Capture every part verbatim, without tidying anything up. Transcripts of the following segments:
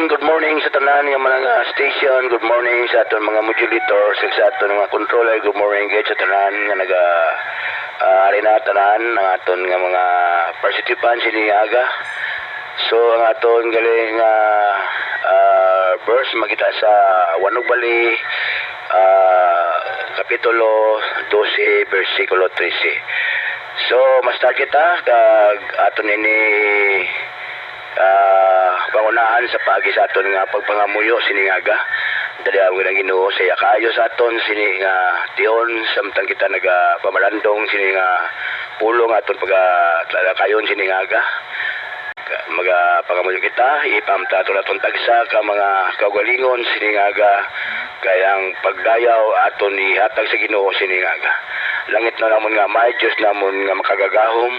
Good morning sa tanan nga mga station. Good morning sa aton mga modulators, sa aton mga controller. Good morning gid sa tanan nga naga, ah, ari na tanan ang aton nga mga participants ini nga aga. So, ang aton gali nga, ah, verse makita sa One ug Bali, ah, kapitulo dose, bersikulo trese. So, ma-start kita kag aton ini, ah, pangunahan sa paagi sa aton nga pagpangamuyo sini nga aga. Dali ang Ginoo sa iya kaayo sa aton sini nga tion, samtang kita nagapamalandong sini nga pulong aton pagatalakayon sini nga aga. Magapangamuyo kita, ipamta aton aton tagsa ka mga kaugalingon sini nga aga, kay ang pagdayaw aton ihatag sa Ginoo sini nga aga. Langit na namon nga Amay, Dios namon nga makagagahom,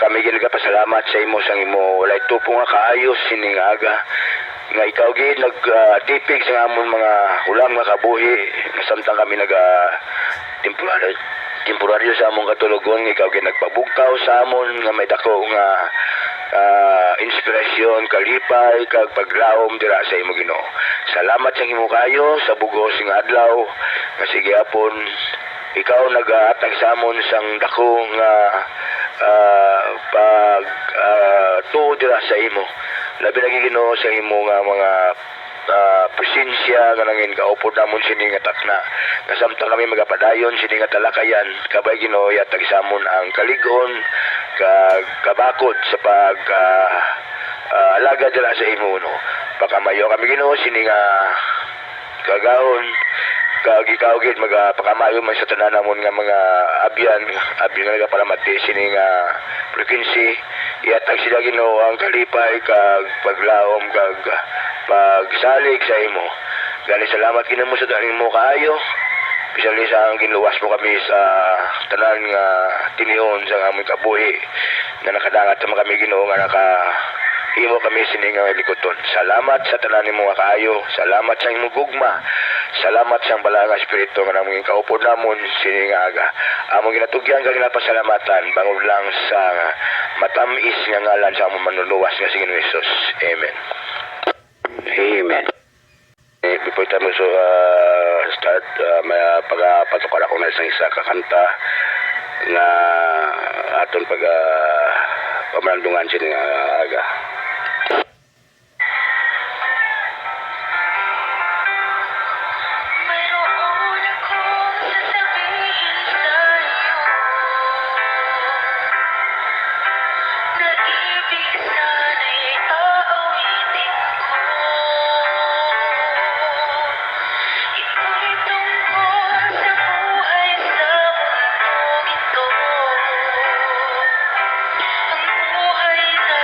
kami ginagapasalamat sa imo sang imo walay tupong nga kaayo sini nga aga, nga ikaw gid nag, ah, tipig sa amon mga hulam nga kabuhi, nga samtang kami naga temporary, temporaryo sa among katulugon, nga ikaw gid nagpabugtaw sa amon nga may dako nga, ah, inspirasyon, kalipay, kag paglaom dira sa imo, Ginoo. Salamat sa imo kayo sa bugos nga adlaw, nga sige apon ikaw nagahatag sa amon sang dako nga, ah, pag, ah, tuo dira sa imo. Labi na gid, Ginoo, sa imo nga mga, ah, presensya nga nangin kaupod namon sini nga takna. Nga samtang kami magapadayon sini nga talakayan, kabay, Ginoo, ihatag sa amon ang kalig-on, kag kabakod sa pag, ah, ah, alagad dira sa imo, no. Pakamayo kami, Ginoo, sini nga kagahon, kag ikaw gid magapakamayo man sa tanan namon nga mga abyan, abyan nga nagapalamati sini nga frequency. Ihatag sila, Ginoo, ang kalipay kag paglaom kag pagsalig sa imo. Gani, salamat gid namo sa tanan mo kaayo. Bisan sa ang ginluwas mo kami sa tanan nga tinion sa amon kabuhi, nga nakadangat naman kami, Ginoo, nga nakahimo kami sini nga likuton. Salamat sa tanan nimo nga kaayo. Salamat sa imo gugma. Salamat sa bala nga Espiritu nga namon kaupod namon sini nga aga. Among ginatugyan kag ginapasalamatan bangod lang sa matam-is nga ngalan sa among Manluluwas nga si Ginoong Jesus. Amen. Amen. Eh, before tayo mag-, ah, start, ah, may, ah, pagapatukar ako na isang isa ka kanta nga aton pag, ah, pamalandungan sini nga aga. Mayroon akong sasabihin sa'yo na ibig sana'y aawitin ko. Ito'y tungkol sa buhay sa mundong ito. Ang buhay na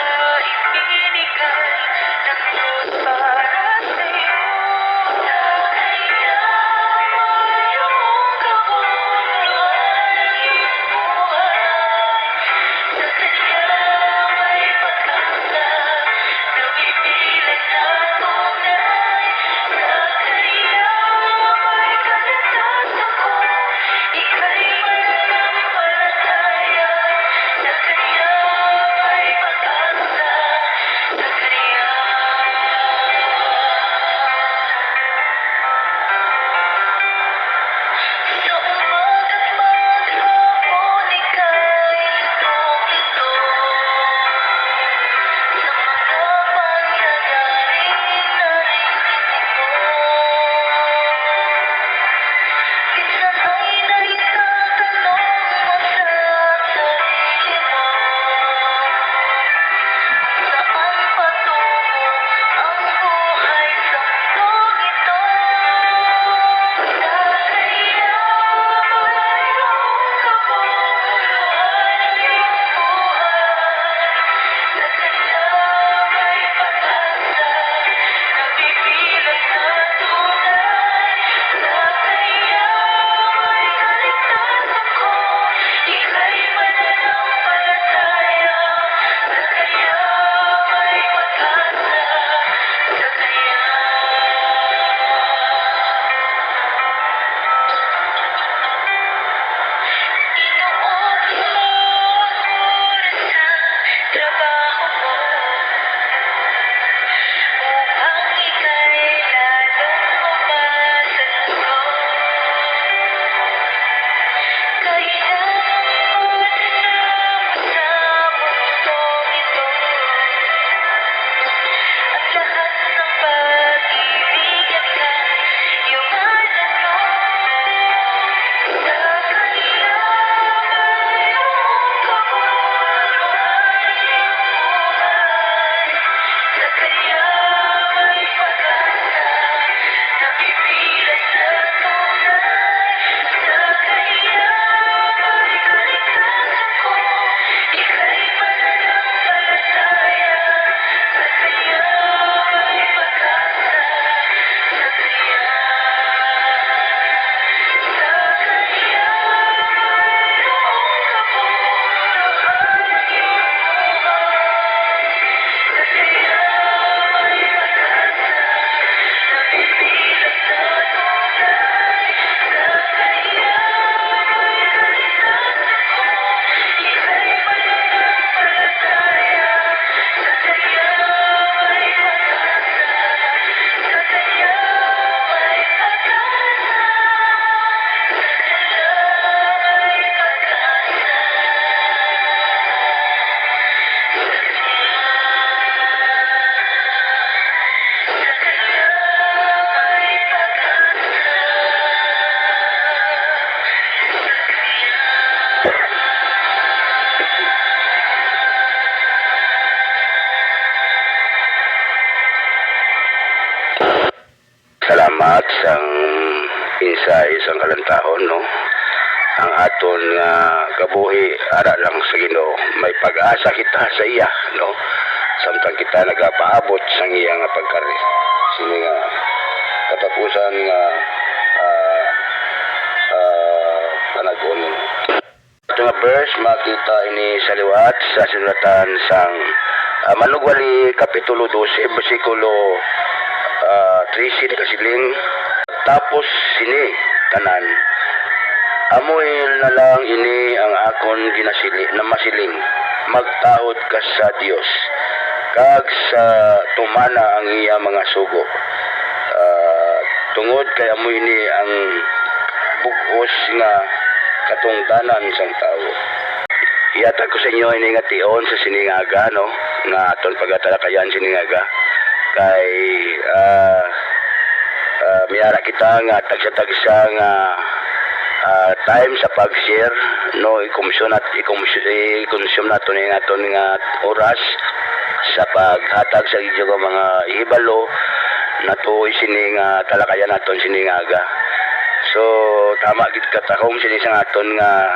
Kinsa isang kalantahon, no? Ang aton nga kabuhi ara lang sa Ginoo. May pag-asa kita sa iya, no? Samtang kita nagapaabot sang iya nga pagkari. Sini nga katapusan nga, ah, ah, panag-on. Ito nga verse, makita ini sa liwat sa sinulatan sang, ah, Manugwali, Kapitulo dose, bersikulo, ah, trese, nagasiling, "Tapos sini tanan, amo na lang ini ang akon ginasili na masiling, magtahod ka sa Dios, kag sa tumana ang iya mga sugo, ah, tungod kay amo ini ang bug-os nga katungdanan sang tawo." Ihatag ko sa inyo ini nga tion sa sini nga aga, no, nga aton pagatalakayan sini nga aga. Kay, ah, ah, may ara kita nga tagsa-tagsa nga, ah, time sa pag-share, no, i-consume nat-, i-consume, i-consume nato ni aton nga oras sa paghatag sa inyo nga mga hibalo natuoy sini nga talakayan naton sini nga aga. So, tama gid katahom sini sa aton nga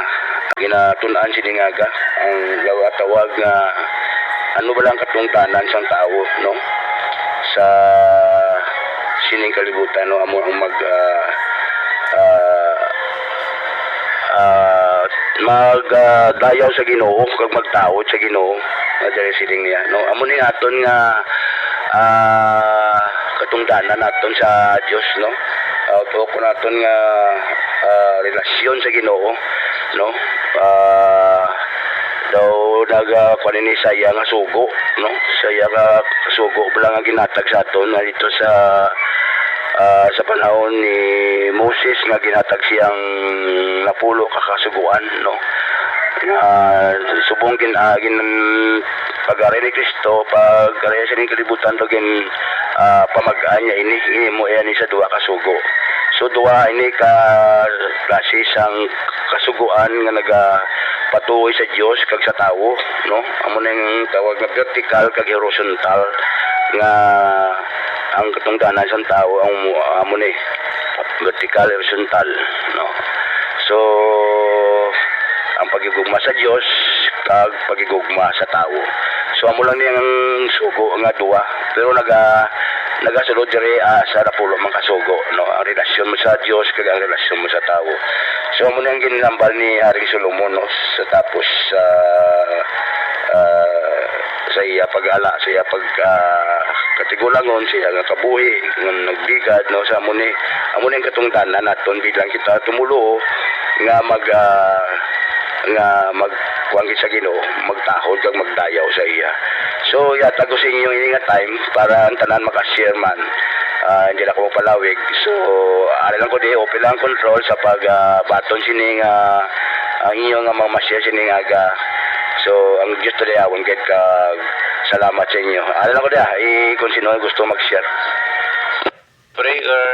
ginatun-an sini nga aga, ang gawa tawag nga ano ba lang katungdanan sang tawo, no? Sa sining kalibutan, no? Amo ang mag, ah, ah, ah, mag, ah, dayaw sa Ginoo kag magtahod sa Ginoo. Nga diri siling niya, no? Amo ni aton nga, ah, katungdanan naton sa Dios, no? Ah, o kung aton nga, ah, relasyon sa Ginoo, no? Ah, daw naga-, kuwan ini sa iya nga sugo, no? Sa iya nga sugo lang ang ginatag sa aton na dito sa, ah, sa panahon ni Moses nga ginatag siyang napulo ka kasugoan, no? Nga subong gin-, ah, gin-, pag-ari ni Cristo, pag-ari sa ning kalibutan, daw gin-, ah, pamag-an niya ini, ini mo iya ni sa duha ka sugo. So, duha ini ka klase sang kasugoan nga nagapatuoy sa Dios kag sa tawo, no? Amo na yung tawag nga vertical kag horizontal nga ang katungdanan sang tawo ang mu-, amo ni vertical, horizontal, no? So, ang paghigugma sa Dios kag paghigugma sa tawo. So, amo lang ni ang sugo nga duwa, pero naga-, nagasulod diri, ah, sa napulo man ka sugo, no? Ang relasyon mo sa Dios kag ang relasyon mo sa tawo. So, amo ni ang ginhambal ni Haring Solomon, no? Sa tapos, ah, ah, sa iya pag-ala, sa iya pag, ah, katigulangon, sa iya nga kabuhi nga nagligad, no? Sa amo ni, amo ni ang katungdanan naton bilang kita tumuluo nga mag, ah, nga magkuwan gid sa Ginoo, magtahod kag magdayaw sa iya. So, yatag ko sa inyo ini nga time para ang tanan maka-share man. Ah, hindi na ako magpalawig. So, ari lang ko di, open lang ang control sa pag, ah, baton sini nga ang inyo nga mga ma-share sini nga aga. So, ang Dios to dayawon kag salamat sa inyo. Ari lang ko di, ah, i-, kung sino ang gusto mag-share. Prayer.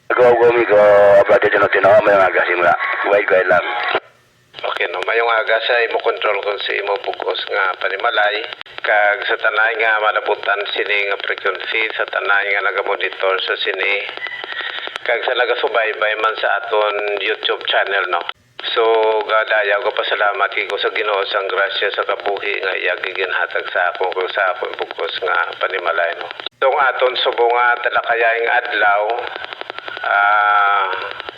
Go, go, amigo. Brother Jonathan, oh, may mga aga, simula. Guide, guide lang. Okay, no. Mayong aga sa imo control kung sa imo bug-os nga panimalay. Kag sa tanan nga malabutan sini nga frequency, sa tanan nga nagamonitor sa sini, kag sa nagasubaybay man sa aton YouTube channel, no. So, gadayaw, gapasalamat gid ko sa Ginoo sang grasya sa kabuhi nga iya giginhatag sa akon kag sa akon bug-os nga panimalay, no. Itong aton subong nga talakayayng adlaw, ah,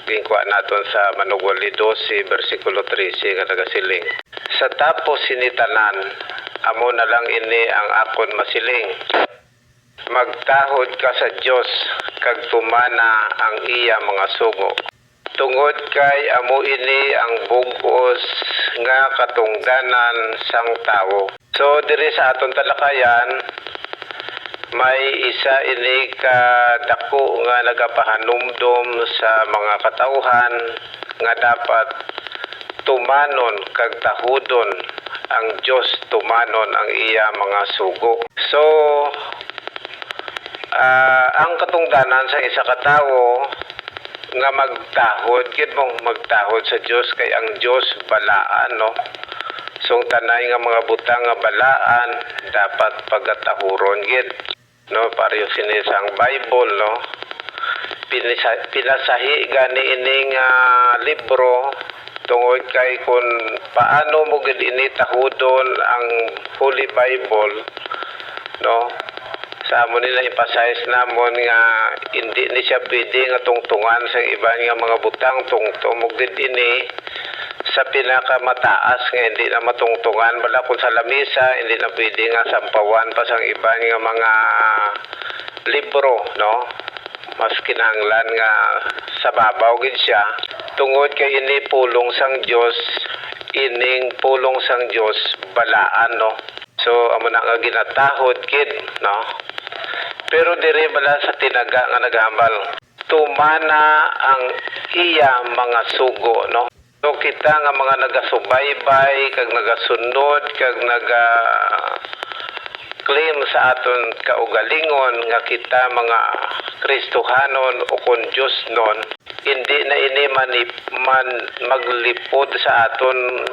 ginkuha naton sa Manugwali dose, bersikulo trese, nga nagasiling, "Sa tapos sini tanan, amo na lang ini ang akon masiling, magtahod ka sa Dios, kag tumana ang iya mga sugo. Tungod kay amo ini ang bug-os nga katungdanan sang tawo." So, diri sa aton talakayan, may isa ini ka dako nga nagapahanumdom sa mga katawhan nga dapat tumanon kag tahudon ang Dios, tumanon ang iya mga sugo. So, ah, ang katungdanan sa isa ka tawo nga magtahod, gid mo, magtahod sa Dios, kay ang Dios balaan, no? So, ang tanan nga mga butang nga balaan, dapat pagatahuron gid, no? Pareho sini sang Bible, no? Pinisa-, pinasahi gani ining, ah, libro tungod kay kun paano mo gid ini tahudon ang Holy Bible, no? Sa amo ni na-emphasize namon nga hindi ni siya pwede nga tungtungan sa iban nga mga butang, tungto mo gid ini sa pinakamataas nga hindi na matungtungan. Bala, kung sa lamisa, hindi na pwede nga sampawan pa sang iban nga mga libro, no? Mas kinahanglan nga sa babaw gid siya, tungod kay ini pulong sang Dios, ining pulong sang Dios balaan, no? So, amo na nga ginatahod gid, no? Pero diri bala sa tinaga nga nagahambal, tumana ang iya mga sugo, no? So, kita nga mga nagasubaybay, kag nagasunod, kag naga-claim sa aton kaugalingon nga kita mga Kristohanon o kon Diosnon, hindi na ini manip-, man maglipod sa aton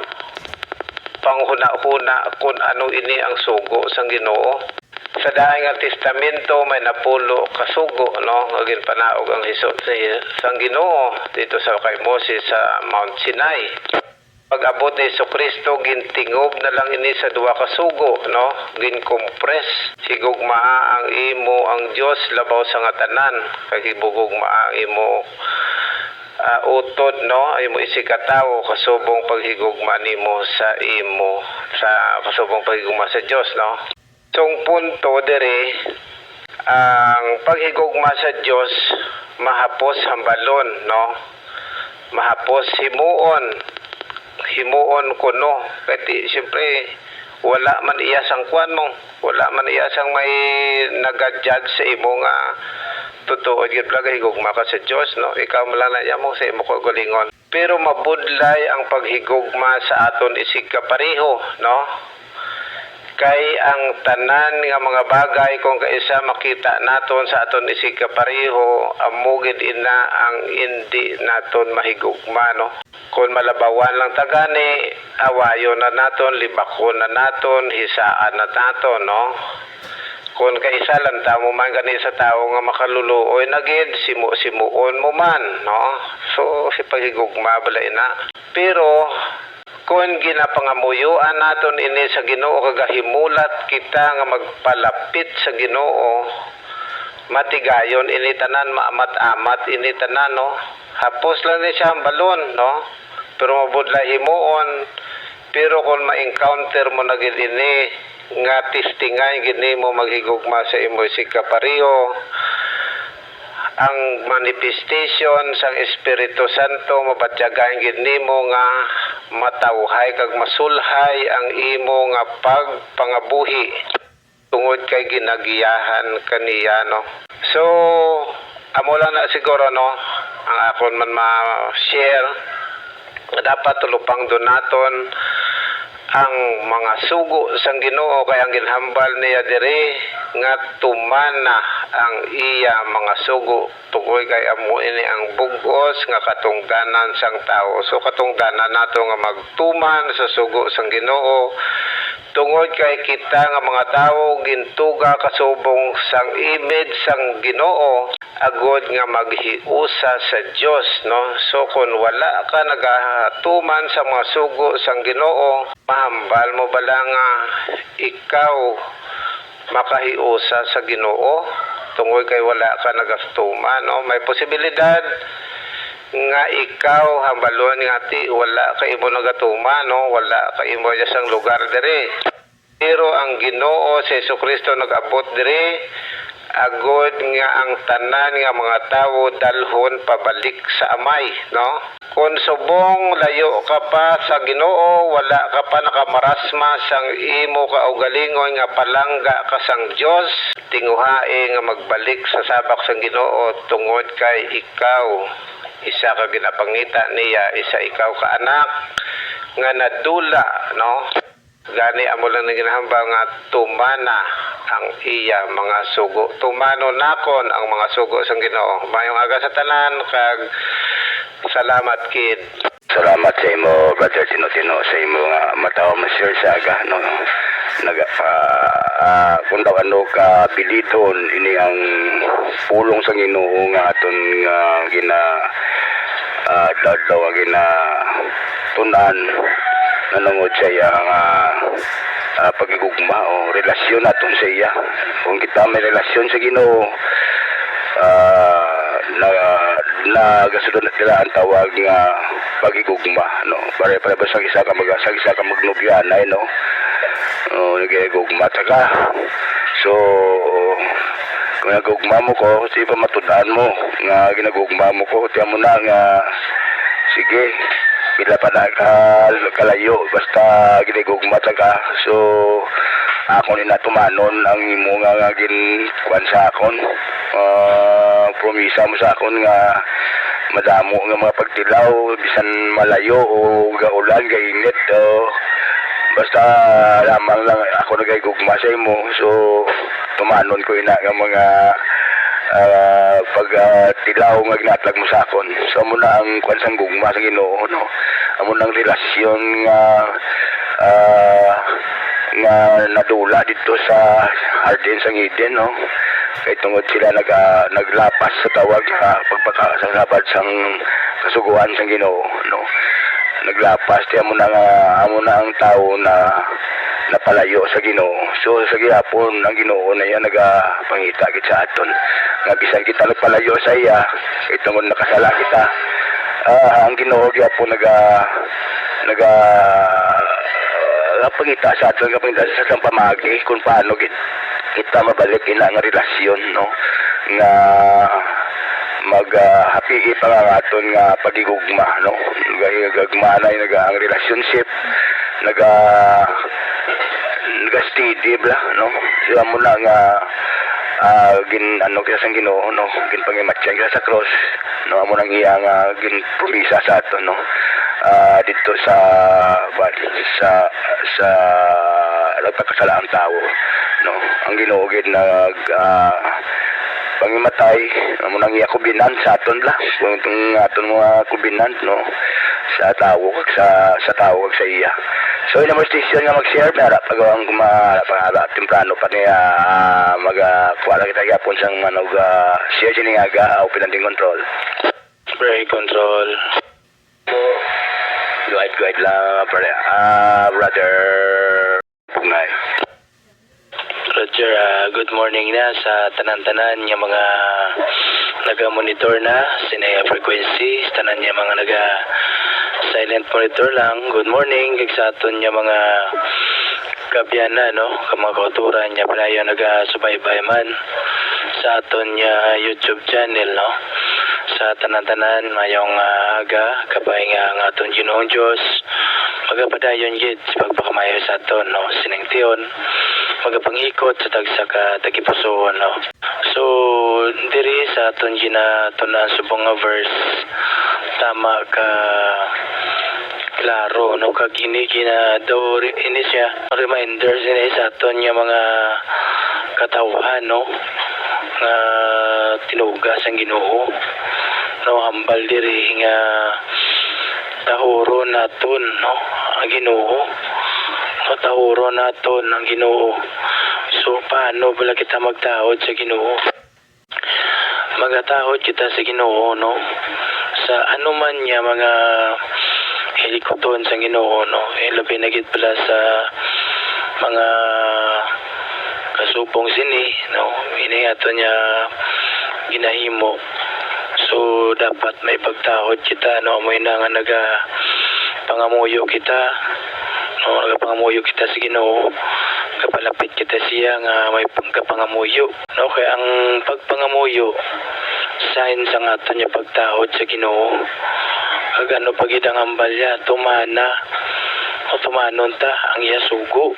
panghunahuna kon ano ini ang sugo sang Ginoo. Sa Daing nga Testamento, may napulo ka sugo, no, nga ginpanaog ang Hesus sa, sang Ginoo dito sa kay Moses sa Mount Sinai. Pag-abot ni Jesu-Cristo, gintingob na lang ini sa duha ka sugo, no? Ginkompress. Higugmaa ang imo ang Dios labaw sa nga tanan, kag higugmaa ang imo, ah, utod, no? Ang imo isigkatawo kasubong paghigugma nimo sa imo, sa kasubong paghigugma sa Dios, no? Song punto diri, ang paghigugma sa Dios mahapos hambalon, no? Mahapos himuon, himuon kuno. Kay ti-, siyempre, wala man iya sang kuwan mo, wala man iya sang may naga-judge sa imo nga totoo gyud pala gahigugma ka sa Dios, no? Ikaw man lang na iya mo sa imo kaugalingon. Pero mabudlay ang paghigugma sa aton isigkapareho, no? Kay ang tanan nga mga bagay, kung kaisa makita naton sa aton isigkapareho, amo gid ina ang indi naton mahigugma, no? Kon malabawan lang ta gani, awayon na naton, libakon na naton, hisaan na naton, no? Kon kaisa lang ta mo man gani sa tawo nga makaluluoy na gid, simo-simoon mo man, no? So, si paghigugma bala ina. Pero, kon ginapangamuyoan naton ini sa Ginoo, kag gahimulat kita nga magpalapit sa Ginoo, matigayon ini tanan, maamat-amat ini tanan, no? Hapos lang ni siya ang balon, no? Pero mabudlay himuon, pero kung ma-encounter mo na gid ini, nga testingan gid nimo maghigugma sa imo isigkapareho, ang manifestation sang Espiritu Santo mabatyagan gid nimo nga matawhay kag masulhay ang imo nga pagpangabuhi tungod kay ginagiyahan ka niya, no? So, amo lang na siguro, no, ang akon man ma-share. Dapat tulupangdon naton ang mga sugo sang Ginoo, kay ang ginhambal niya diri nga tumana ang iya mga sugo, tungod kay amo ini ang bug-os nga katungdanan sang tawo. So, katungdanan nato nga magtuman sa sugo sang Ginoo, tungod kay kita nga mga tawo gintuga kasubong sang image sang Ginoo, agod nga maghiusa sa Dios, no? So, kon wala ka nagatuman sa mga sugo sang Ginoo, mahambal mo bala nga ikaw makahiusa sa Ginoo? Tungod kay wala ka nagatuman, no? May posibilidad nga ikaw hambalon nga ti wala ka imo nagatuman, no? Wala ka imo sang lugar diri. Pero ang Ginoo si Jesu-Cristo nag-abot diri, agod nga ang tanan nga mga tawo dalhon pabalik sa Amay, no? Kon subong layo ka pa sa Ginoo, wala ka pa nakamarasma sang imo kaugalingon nga palangga ka sang Dios, tinguhai nga magbalik sa sabak sang Ginoo, tungod kay ikaw isa ka ginapangita niya, isa ikaw ka anak nga nadula, no? Gani, amo lang na ginahambal nga tumana ang iya mga sugo. Tumano nakon ang mga sugo sang Ginoo. Mayong aga sa tanan, kag salamat, kid. Salamat sa imo, Brother Tino-Tino, sa imo nga matawa mo share sa aga, no? Naga, ah, ah, kung daw ano ka bilidhon, ini ang pulong sa Ginoo nga aton nga gina, ah, adlaw-adlaw nga ginatun-an nanungod sa iya nga, ah, paghigugma o relasyon naton sa iya. Kung kita may relasyon sa Ginoo, ah, na, nagasunod na sila ang tawag nga paghigugma, no? Pare-pareho ba sa isa ka mag-, sa isa ka magnobyanay, no? O, nagahigugma ta ka. So, kung nagugma mo ko, sige pa, matud-an mo nga ginagugma mo ko. Tiyan mo na nga, sige, pila pa na ka, kalayo, basta ginagugma ta ka. So, ako ni natumanon ang imo nga, nga gin, kuwan sa akon. Ah, promisa mo sa akon nga madamo nga mga pagtilaw, bisan malayo o gaulan, gainit, o basta lamang lang ako nagahigugma sa imo. So, tumanon ko ina nga mga, ah, pag, ah, tilaw nga ginatlag mo sa akon. So, amo na ang kwan sang gugma sa Ginoo, no? Amo nang relasyon nga, ah, nga nadula dito sa Hardin sang Eden, no? Kay tungod sila naga-, naglapas sa tawag sa pagpaka-, sa labad sang kasugoan sang Ginoo, no? Naglapas, ti amo na nga, amo na ang tawo na napalayo sa Ginoo. So, sa gihapon, ang Ginoo na iya nagapangita gid sa aton nga bisan kita nagpalayo sa iya, kay tungod nakasala kita, ah, ang Ginoo gihapon naga-, naga-, nagapangita sa aton, nagapangita sa aton pamaagi kung paano gid kita mabalik ina nga relasyon, no? Nga mag, ah, hapii pa nga ang aton nga paghigugma, no? Gagma na yung naga-, ang relationship, naga-, naga-steady bala, no? So, amo na nga, ah, gin-, ano kita sang Ginoo, no? Ginpangimatyan kita sa cross, no? Amo nang iya nga ginpromisa sa aton, no? Ah, dito sa, sa, sa nagpakasalaang tawo, no? Ang Ginoo gid nag, ah, pangimatay, amo nang iya covenant sa aton la. Kung itong aton mga covenant, no? Sa tawo kag sa, sa tawo kag sa iya. So, in our station nga mag-share, may ara pa gawang kuma-, ara pa nga, ara, temprano pa niya, ah, mag, ah, kuha lang kita gihapon sang manog, ah, share sini nga aga, ah, open ang control. Break control. Go ahead, go ahead lang, pare. Ah, brother. Pugnay. Roger, ah, good morning na sa tanan-tanan nga mga naga-monitor na sini frequency, sa tanan nga mga naga-silent monitor lang. Good morning kag sa aton nga mga kaabyanan, no, kag mga kautoran nga padayon nagasubaybay man sa aton nga YouTube channel, no. Sa tanan-tanan, mayong, ah, aga, kabay nga ang aton Ginoong Dios magapadayon gid sa pagpakamaayo sa aton, no, sining tion, magapangikot sa tagsa ka tagipusoon, no. So, diri sa aton ginatun-an subong nga verse, tama ka klaro, no, kag ini gina-, daw re-, ini siya reminder sini sa aton nga mga katawhan, no, nga tinuga sang Ginoo, no, hambal diri nga tahuron naton, no, ang Ginoo, no, tahuron naton ang Ginoo. So, paano bala kita magtahod sa Ginoo? Magatahod kita sa Ginoo, no? Sa anuman nga mga hilikuton sa Ginoo, no? Eh, labi na gid pala sa mga kasubong sini, no? Ini ato niya ginahimo. So, dapat may pagtahod kita, no? Amoy na nga naga pangamuyo kita, no? Nagapangamuyo kita sa Ginoo. Kapalapit kita siya nga may pagkapangamuyo. No, kay ang pagpangamuyo, sign sang aton nga pagtahod sa Ginoo. Kag ano pa gid ang hambal niya, tumana o tumanon ta ang iya sugo.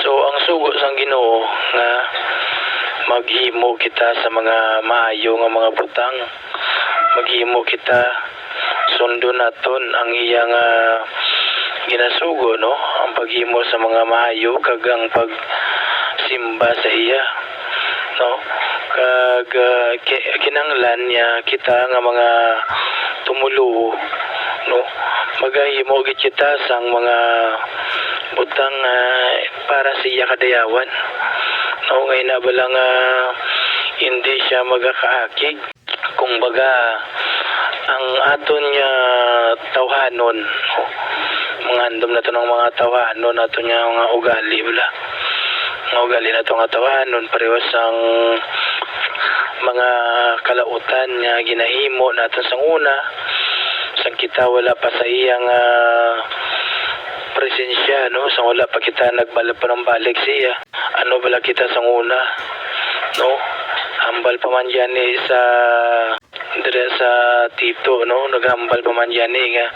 So, ang sugo sang Ginoo nga maghimo kita sa mga maayo nga mga butang, maghimo kita, sundon naton ang iya nga ginasugo, no? Ang paghimo sa mga maayo kag ang pagsimba sa iya, no? Kag, ah, ki-, kinahanglan niya kita nga mga tumoluo, no? Magahimo gid kita sang mga butang, ah, para sa iya kadayawan. No, nga ina bala nga hindi siya magakaakig. Kumbaga, ang aton nga tawhanon, no? Mga handom naton ang mga tawhanon, aton nga mga ugali, bala. Mga ugali naton nga tawhanon, pareho sang mga kalautan nga ginahimo naton sang una, sang kita wala pa sa iya nga presensya, no? Sang wala pa kita nagbalik, panambalik sa iya. Ano bala kita sang una, no? Hambal pa man gani sa, dira sa Tito, no? Naghambal pa man gani nga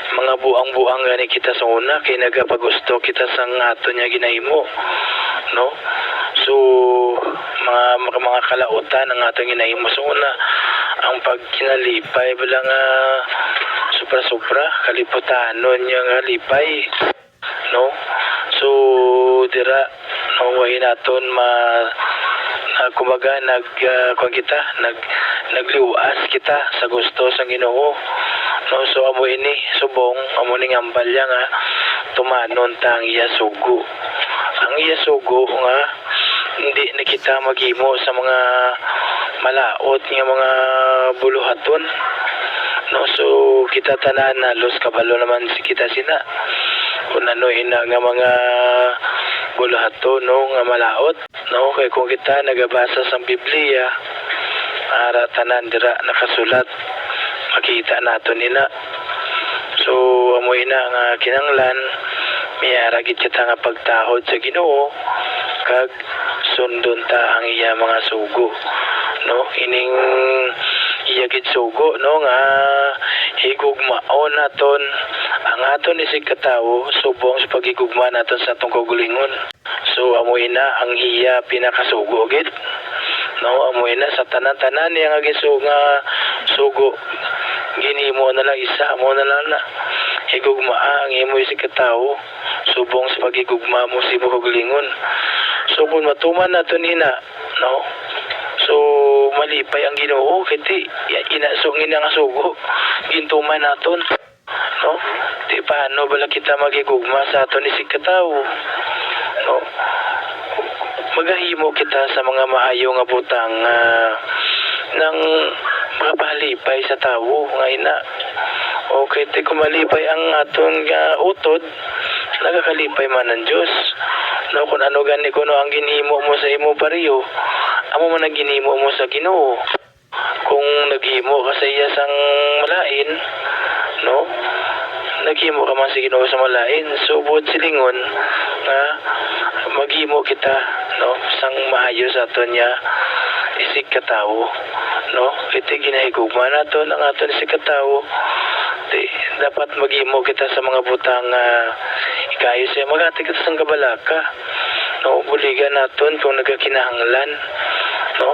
mga buang-buang gani kita sa una, kay nagapagusto kita sang aton nga ginahimo, no? So, mga, mga, mga kalautan ang aton ginahimo sa una. Ang pagkinalipay bala nga sobra-sobra, kaliputanon nga lipay, no? So, dira, no, way naton ma-, ah, kumbaga, nag, ah, kuwan kita, nag, nagliwas kita sa gusto sang Ginoo, no? So, amo ini, subong, amo ni nga hambal niya nga tumanon ta ang iya sugo. Ang iya sugo nga hindi na kita maghimo sa mga malaut nga mga buluhaton, no? So, kita tanan halos kabalo naman si kita sina kung ano ina nga mga buluhaton, no, nga malaut, no? Kay kung kita nagabasa sang Biblia, ara tanan dira nakasulat, makita naton ina. So, amo ina nga kinahanglan, may ara gid kita nga pagtahod sa Ginoo, kag sundon ta ang iya mga sugo, no? Ining iya gid sugo, no, nga higugmaon naton ang aton isigkatawo subong sa paghigugma naton sa aton kaugalingon. So, amo ina ang iya pinakasugo gid, no? Amo ina sa tanan-tanan niya nga gisu-, nga sugo, ginhimo na lang isa, amo na lang na higugmaa ang imo isigkatawo subong sa paghigugma mo sa imo kaugalingon. So, kung matuman naton ina, no? So, malipay ang Ginoo, kay ti, ya-, ina, so, ang ina nga sugo, gintuman naton, no? Ti, paano bala kita maghigugma sa aton isigkatawo, no? Magahimo kita sa mga maayo nga butang, ah, nang makapahalipay sa tawo nga ina. Okay, ti, kung malipay ang aton nga utod, nagakalipay man ang Dios. No, kung ano gani kuno ang ginhimo mo sa imo pareho, amo man ang ginhimo mo sa Ginoo. Kung naghimo ka sa iya sang malain, no, naghimo ka man sa Ginoo sa malain. So, buot silingon nga maghimo kita, no, sang maayo sa aton nga isigkatawo, no? Kay ti ginahigugma naton ang aton isigkatawo. Ti, dapat maghimo kita sa mga butang nga ikaayo sa iya. Maghatag kita sang kabalaka, no? Buligan naton kung nagakinahanglan, no?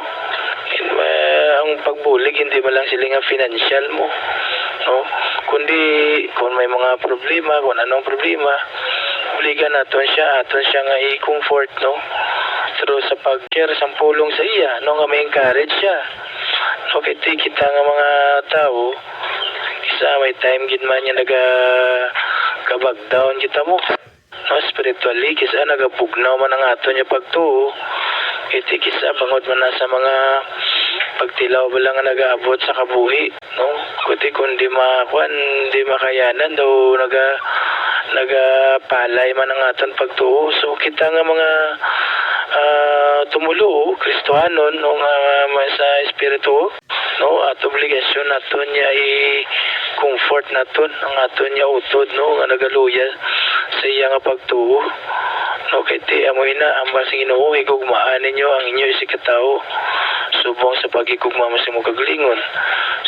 Eh, ang pagbulig hindi man lang sila nga financial mo, no? Kundi kung may mga problema, kung anong problema, buligan naton siya, aton siya nga i-comfort, no? Through sa pag-share sang pulong sa iya, no, nga ma-encourage siya. No, kay ti kita nga mga tawo, kis-a may time gid man nga naga-, ka-back down kita mo. No, spiritually, kis-a nagabugnaw man ang aton nga pagtuo. Kay ti kis-a bangod man na sa mga pagtilaw bala nga nagaabot sa kabuhi, no? Kundi kung di ma-, kuwan, di makayanan daw naga-, nagapalay man ang aton pagtuo. So, kita nga mga, ah, tumoluo, Kristohanon, no, nga may sa espiritu, no, at obligasyon naton nga i-comfort naton ang aton nga utod, no, nga nagaluya sa iya nga pagtuo. No, kay ti amo ina, ang bala sa Ginoo, higugmaan ninyo ang inyo isigkatawo subong sa paghigugma mo sa imong kaugalingon.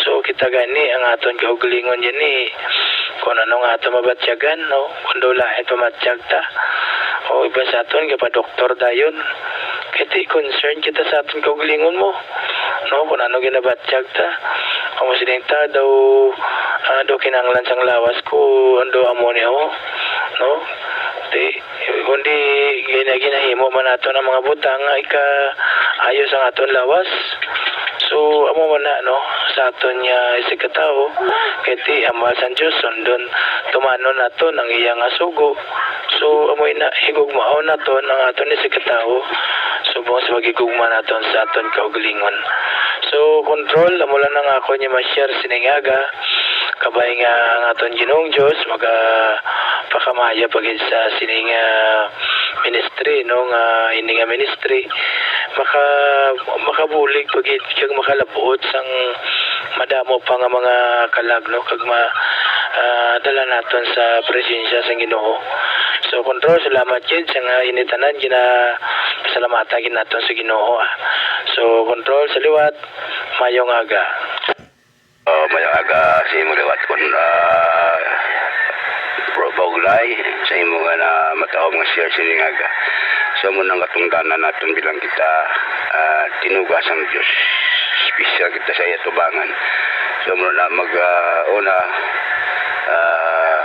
So, kita gani ang aton kaugalingon gani, kung ano nga aton mabatyagan, no? Kung daw lain pamatyag ta, o iban sa aton, gapadoktor dayon. Kay ti concern kita sa aton kaugalingon mo, no? Kung ano ginabatyag ta. Kung siling ta daw, ah, daw kinahanglan sang lawas ko, ang daw amo ni, oh, no? Ti, kundi gina-, ginahimo man naton ang mga butang nga ikaayo sang aton lawas. So, amo man na, no, sa aton nga isigkatawo, kay ti hambal sang Dios, sundon, tumanon naton ang iya nga sugo, So, amoy na, higugmaon naton ang aton isigkatawo subong sa paghigugma naton sa aton kaugalingon. So, Control, amo lang ang ako nga ma-share sining aga. Kabay nga ang aton Ginoong Dios magapakamayo pa gid sa sining, ah, ministry, no, nga ini nga ministry maka makabulig pa gid kag makalab-ot sang madamo pa nga mga kalag, no, kag ma, ah, dala naton sa presensya sang Ginoo. So, Control, salamat gid sa nga ini tanan gina pasalamatan gid naton sa Ginoo, ah. So, Control, sa liwat, mayong aga. Oh, mayong aga sa imo liwat, Con, ah, Bro Bauglay, sa imo nga na matawag nga share sining aga. So, amo nang katungdanan naton bilang kita, ah, tinuga sang Dios. Special kita sa iya tubangan. So, amo na mag, ah, una, ah,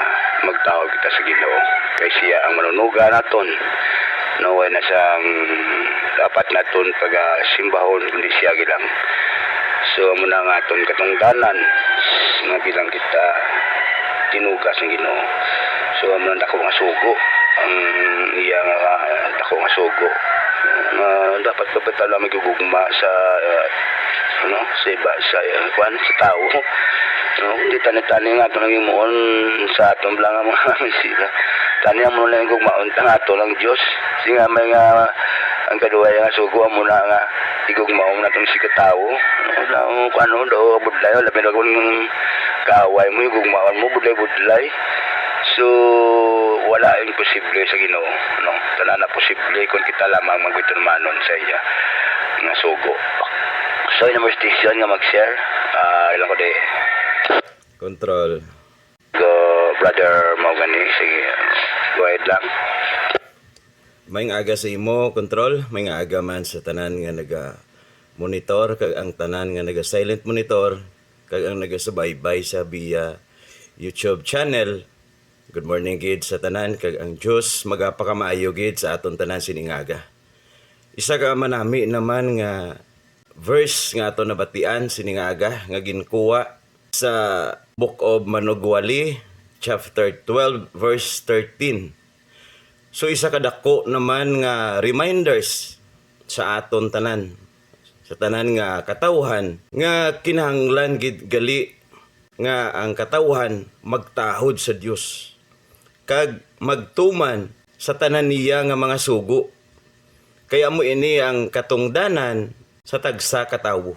magtawag kita sa Ginoo. Kay siya ang manunuga naton. No, way na sang dapat naton pagasimbahon, kundi siya gid lang. So, amo na nga aton katungdanan nga bilang kita tinuga sang Ginoo. So, amo na dako nga sugo ang iya nga dako nga sugo. Nga dapat pa kita lang magugugma sa, uh, ano, sa iba, sa, uh, kwan, sa tawo. No, hindi tani-tani nga ato nang himuon sa aton lang ang mga misira. Tani ang muna lang gugmaon ta nga ato lang Dios. Kasi nga may nga ang kaduway nga sugo, amo na nga igugmaon na itong sikatawo. Ano, kung ano, do, budlay, labi na kung kaaway mo, igugmaon mo, budlay-budlay. So, wala imposible sa Ginoo, no? Tanan na posible kung kita lamang magbitunmanon sa iya nga sugo. So, in number station nga mag-share, ah, ilang ko di. Control. Go, brother, mao gani. Sige, go ahead lang. May nga aga sa imo, Control. May nga aga man sa tanan nga naga-monitor, kag ang tanan nga naga-silent monitor, kag ang nagasubaybay sa via YouTube channel. Good morning gid sa tanan, kag ang Dios magapakamaayo gid sa aton tanan sining aga. Isa ka manami naman nga verse nga aton nabatian sining aga nga ginkuha sa Book of Manugwali, chapter twelve, verse thirteen. So, isa ka dako naman nga reminders sa aton tanan, sa tanan nga katawhan, nga kinahanglan gid gali nga ang katawhan magtahod sa Dios kag magtuman sa tanan niya nga mga sugo. Kay amo ini ang katungdanan sa tagsa ka tawo.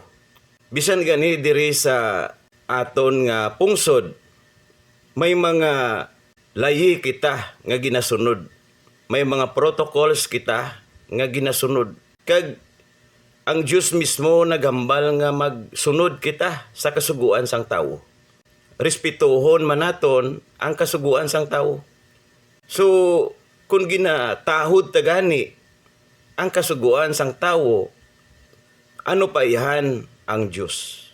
Bisan gani diri sa aton nga pungsod, may mga layi kita nga ginasunod. May mga protocols kita nga ginasunod. Kag ang Dios mismo naghambal nga magsunod kita sa kasugoan sang tawo. Respetuhon man naton ang kasugoan sang tawo. So, kung ginatahod ta gani ang kasugoan sang tawo, ano pa ihan ang Dios?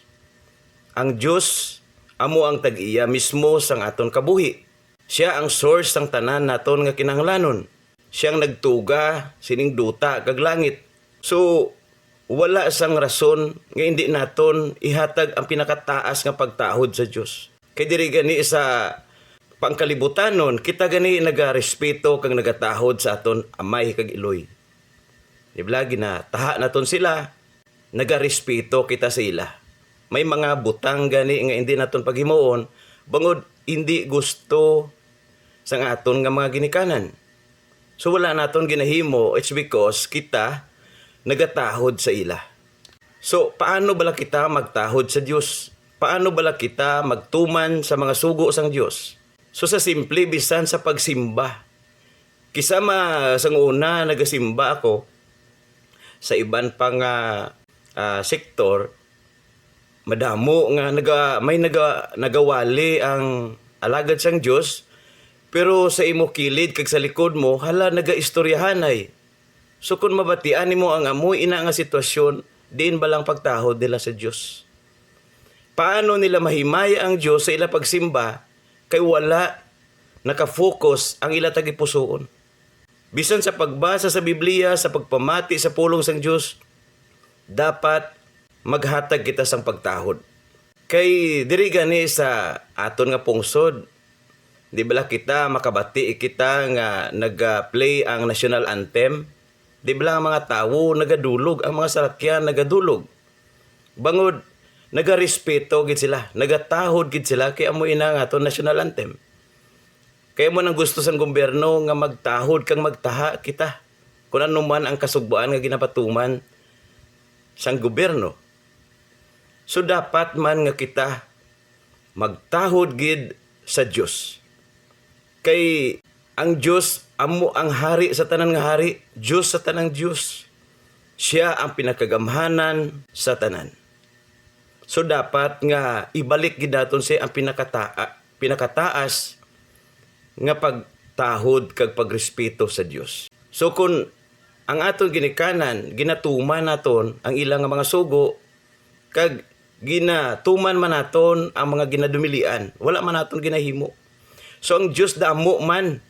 Ang Dios amo ang tag-iya mismo sang aton kabuhi. Sia ang source sang tanan naton nga kinahanglanon. Sia ang nagtuga sining duta kag langit. So, wala sang rason nga indi naton ihatag ang pinakataas nga pagtahod sa Dios. Kay diri gani sa pangkalibutanon, kita gani nagarespeto kag nagatahod sa aton amay kag iloy. Di bala, ginataha naton sila, nagarespeto kita sa ila. May mga butang gani nga indi naton paghimuon, bangod indi gusto sang aton nga mga ginikanan. So, wala naton ginahimo, it's because kita nagatahod sa ila. So, paano bala kita magtahod sa Dios? Paano bala kita magtuman sa mga sugo sang Dios? So, sa simple, bisan sa pagsimba. Kisa ma-, sang una, nagasimba ako sa iban pa nga, ah, sektor, madamo nga naga-, may naga-, nagawali ang alagad sang Dios, pero sa imo kilid kag sa likod mo, hala, nagaistoryahanay. So, kun mabatian nimo ang amo ina nga sitwasyon, diin ba lang pagtahod nila sa Dios? Paano nila mahimaya ang Dios sa ila pagsimba kay wala nakafocus ang ila tagipusoon? Bisan sa pagbasa sa Biblia, sa pagpamati sa pulong sang Dios, dapat maghatag kita sang pagtahod. Kay diri gani sa aton nga pungsod, Di bala kita makabati kita nga nag-play ang national anthem? Di bala ang mga tawo nagadulog, ang mga salakyan nagadulog? Bangod nagarespeto gid sila, nagatahod gid sila kay amo ina nga aton national anthem. Kay amo nang gusto sang gobyerno nga magtahod kag magtaha kita kun ano man ang kasugbuan nga ginapatuman sang gobyerno. So dapat man nga kita magtahod gid sa Dios. Kay ang Dios amo ang Hari sa tanan nga hari, Dios sa tanang Dios. Sia ang pinakagamhanan sa tanan. So dapat nga ibalik gid naton siya ang pinakataa-, pinakataas nga pagtahod kag pagrespeto sa Dios. So kun ang aton ginikanan, ginatuman naton ang ila nga mga sugo, kag ginatuman man naton ang mga ginadumilian, wala man naton ginahimo. So ang Dios damo man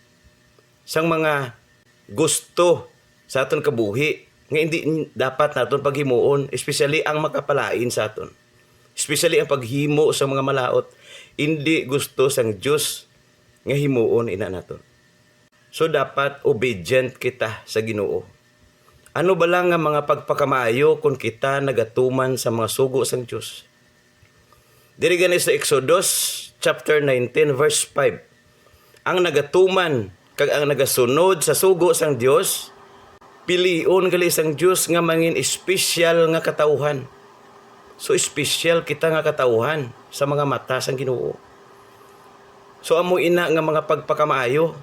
sang mga gusto sa aton kabuhi nga hindi dapat naton paghimuon, especially ang makapalain sa aton. Especially ang paghimo sa mga malaut, hindi gusto sang Dios nga himuon ina naton. So dapat obedient kita sa Ginoo. Ano bala nga mga pagpakamaayo kon kita nagatuman sa mga sugo sang Dios? Diri gani sa Exodus chapter nineteen, verse five, ang nagatuman kag ang nagasunod sa sugo sang Dios, pilion gali sang Dios nga mangin espesyal nga katawuhan. So espesyal kita nga katawuhan sa mga mata sang Ginoo. So amo ina nga mga pagpakamaayo.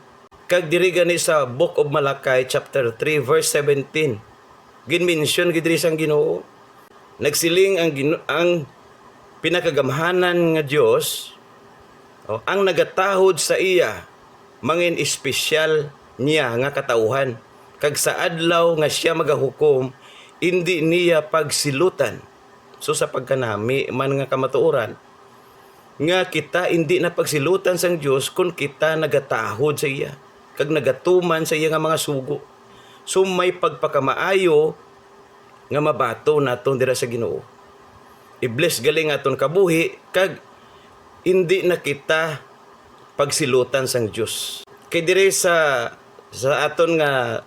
Kag diri gani sa Book of Malachi chapter three verse seventeen, ginmention gid diri sang Ginoo. Nagsiling ang Gino-, ang pinakagamhanan nga Dios, o, ang nagatahod sa iya mangin espesyal niya nga katawuhan, kag sa adlaw nga sia magahukom, indi niya pagsilutan. So sa pagkanami man nga kamatuoran, nga kita indi na pagsilutan sang Dios kon kita nagatahod sa iya kag nagatuman sa iya nga mga sugo. So may pagpakamaayo nga mabaton naton dira sa Ginoo. I-bless gali ang aton kabuhi kag indi na kita pagsilutan sang Dios. Kay diri sa, sa aton nga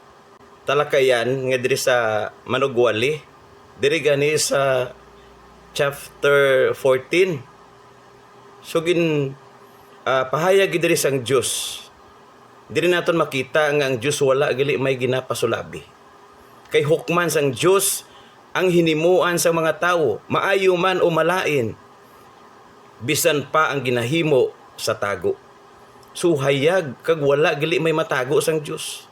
talakayan nga diri sa Manugwali, diri gani sa chapter fourteen. So gin, ah, pahayag gid diri sang Dios. Diri naton makita nga ang Dios wala gali may ginapasulabi. Kay hukman sang Dios ang hinimuan sang mga tawo, maayo man o malain, bisan pa ang ginahimo sa tago. So hayag kag wala gali may matago sang Dios.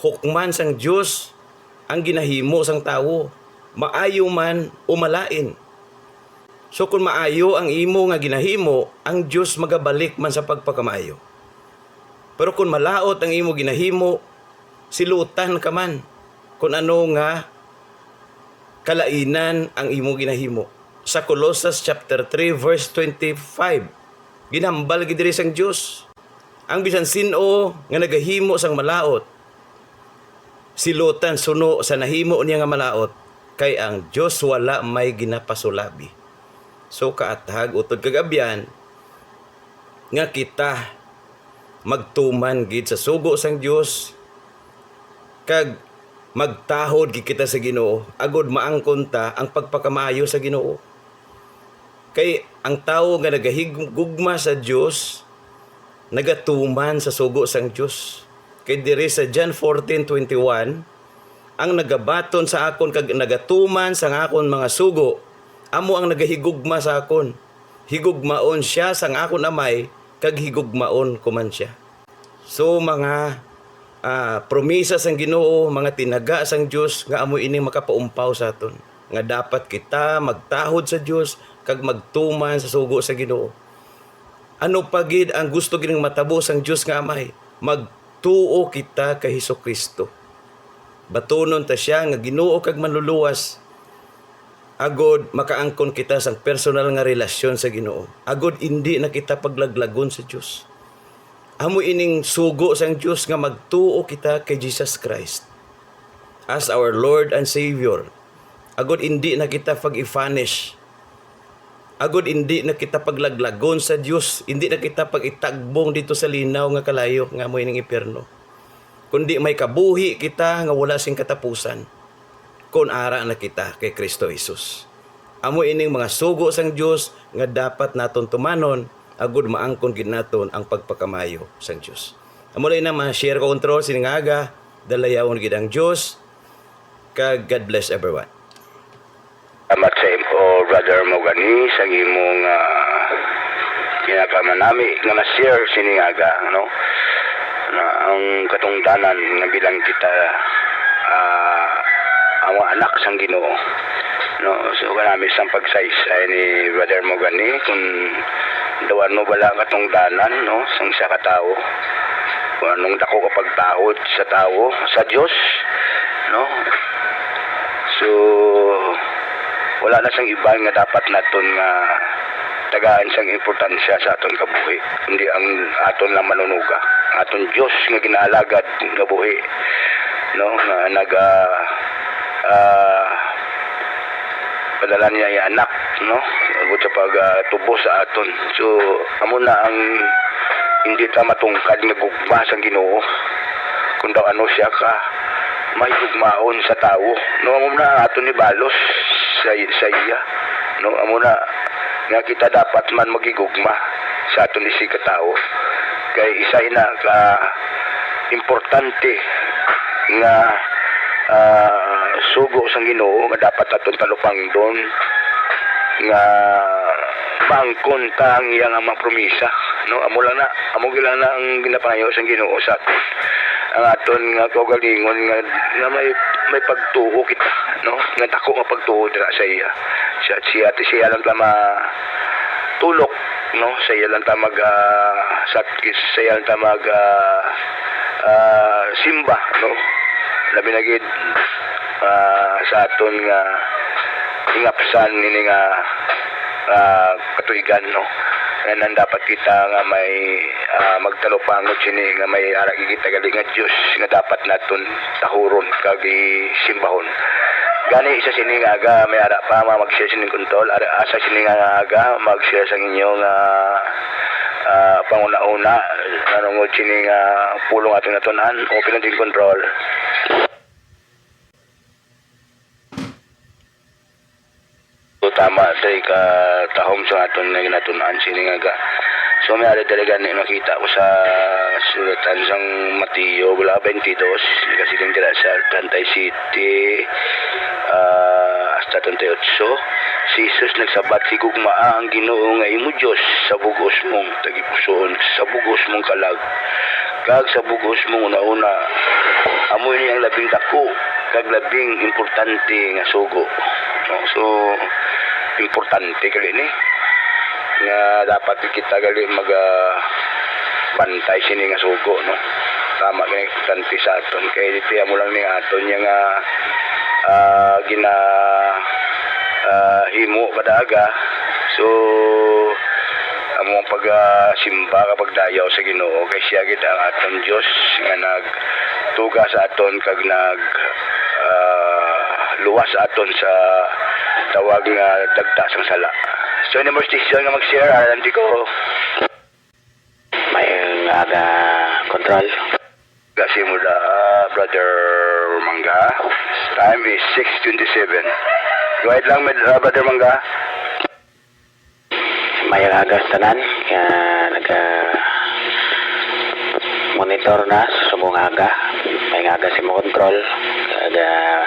Hukman sang Dios ang ginahimo sang tawo, maayo man o malain. So kon maayo ang imo nga ginahimo, ang Dios magabalik man sa pagpakamaayo. Pero kon malaut ang imo ginahimo, silutan ka man kon ano nga kalainan ang imo ginahimo. Sa Colosas chapter three verse twenty-five, ginhambal gid diri sang Dios, ang bisan sin-o nga nagahimo sang malaut, silutan suno sa nahimo niya nga malaut, kay ang Dios wala may ginapasulabi. So kaathag, utod kag abyan, nga kita magtuman gid sa sugo sang Dios, kag magtahod gid kita sa Ginoo, agod maangkon ta ang pagpakamaayo sa Ginoo. Kay ang tawo nga nagahigugma sa Dios nagatuman sa sugo sang Dios. Kay diri sa John fourteen twenty-one, ang nagabaton sa akon kag nagatuman sang akon mga sugo, amo ang nagahigugma sa akon. Higugmaon sia sang akon Amay, kag higugmaon ko man sia. So, mga, ah, promesa sang Ginoo, mga tinaga sang Dios nga amo ini makapaumpaw sa aton, nga dapat kita magtahod sa Dios kag magtuman sa sugo sa Ginoo. Ano pa gid ang gusto gid nga matabo sang Dios nga Amay? Magtuo kita kay Jesu-Cristo. Batunon ta sia nga Ginoo kag Manluluwas, agod makaangkon kita sang personal nga relasyon sa Ginoo, agod indi na kita paglaglagon sa Dios. Amo ining sugo sang Dios nga magtuo kita kay Jesus Christ as our Lord and Savior, agod indi na kita pag-i-punish agod indi na kita paglaglagon sa Dios, indi na kita pag-itagbong dito sa linaw nga kalayo nga amo ining impyerno. Kundi may kabuhi kita nga wala sing katapusan, kun ara na kita kay Cristo Jesus. Amo ining mga sugo sang Dios nga dapat naton tumanon, agod maangkon gid naton ang pagpakamayo sang Dios. Amo lang na ma-share ko, Control, sining aga, dalayawon gid ang Dios, kag God bless everyone. Salamat sa imo, Brother Mogani, sa imong, ah, pinakamanami nga ma-share sining aga, no? Na ang katungdanan nga bilang kita, ah, ang mga anak sang Ginoo, no? So, kanami sang pagsaysay ni Brother Mogani, kung daw ano bala ang katungdanan, no, sang isa ka tawo, kung anong dako ka pagtahod sa tawo, sa Dios, no? So, wala na sang iban nga dapat naton nga tagaan sang importansya sa aton kabuhi, kundi ang aton lang manunuga, aton Dios nga ginaalagad nga buhi, no, nga naga, ah, padala niya iya anak, no, agud sa pag, ah, tubo sa aton. So, amo na ang hindi ta matungkad nga gugma sang Ginoo, kung daw ano siya ka mahigugmaon sa tawo, no? Amo na ang aton ibalos sa, sa iya, no? Amo na nga kita dapat man maghigugma sa aton isig ka tawo, kay isa ina ka importante nga, ah, sugo sang Ginoo nga dapat aton talupangdon, nga maangkon ta ang iya nga mga promisa, no? Amo lang na, amo lang na ang ginapangayo sang Ginoo sa aton. Ang aton nga kaugalingon nga, nga may, may pagtuo kita, no? Nga dako nga pagtuo dira sa iya. Siya, siya, siya lang ta matulok, no? Sa iya lang ta mag, ah, sa, sa iya lang ta mag, ah, ah, simba, no? Labi na gid, ah, sa aton nga hingapsan nini nga, ah, katuigan, no? Nga nang dapat kita nga may, ah, magtalupangod sini nga may ara gid kita gali nga Dios nga dapat naton tahuron kag simbahon. Gani sa sini nga aga may ara pa mga mag-share sini, Control, ara, asa sini nga aga mag-share sa inyo nga, ah, panguna-una, ano mo sini nga pulong aton natun-an, open natin, Control. So, tama, diri ka tahom sa aton nga ginatun-an sini nga ga-, so, may ari diri gani makita ko sa sulatan sang Mateo, wala, twenty-two, nagasiling dira sa treinta y siete, ah, hasta treinta y ocho. Si Jesus nagsabat, "Higugmaa ang Ginoo nga imo Dios sa bug-os mong tagipusoon, sa bug-os mong kalag, kag sa bug-os mong una-una. Amo ini ang labing dako kag labing importante nga sugo." No? So, importante gali ni nga dapat kita gali mag, ah, bantay sini nga sugo, no? Tama gani, importante sa aton kay dito mo lang ni aton niya nga, ah, gina, ah, himo kada aga. So, amo ang pag, ah, simba kag pagdayaw sa Ginoo, kay siya gid ang aton Dios nga nagtuga sa aton kag nag, ah, luwas sa aton sa tawag nga dagta sang sala. So, any more station nga mag-share, alam di ko. May aga, Control. Kasi mo da, ah, Brother Mangga. Time is six twenty-seven. Go ahead lang, med-, ah, Brother Mangga. May aga sa tanan nga naga-monitor na sa subong aga. May aga si mo, Control. Kag, ah,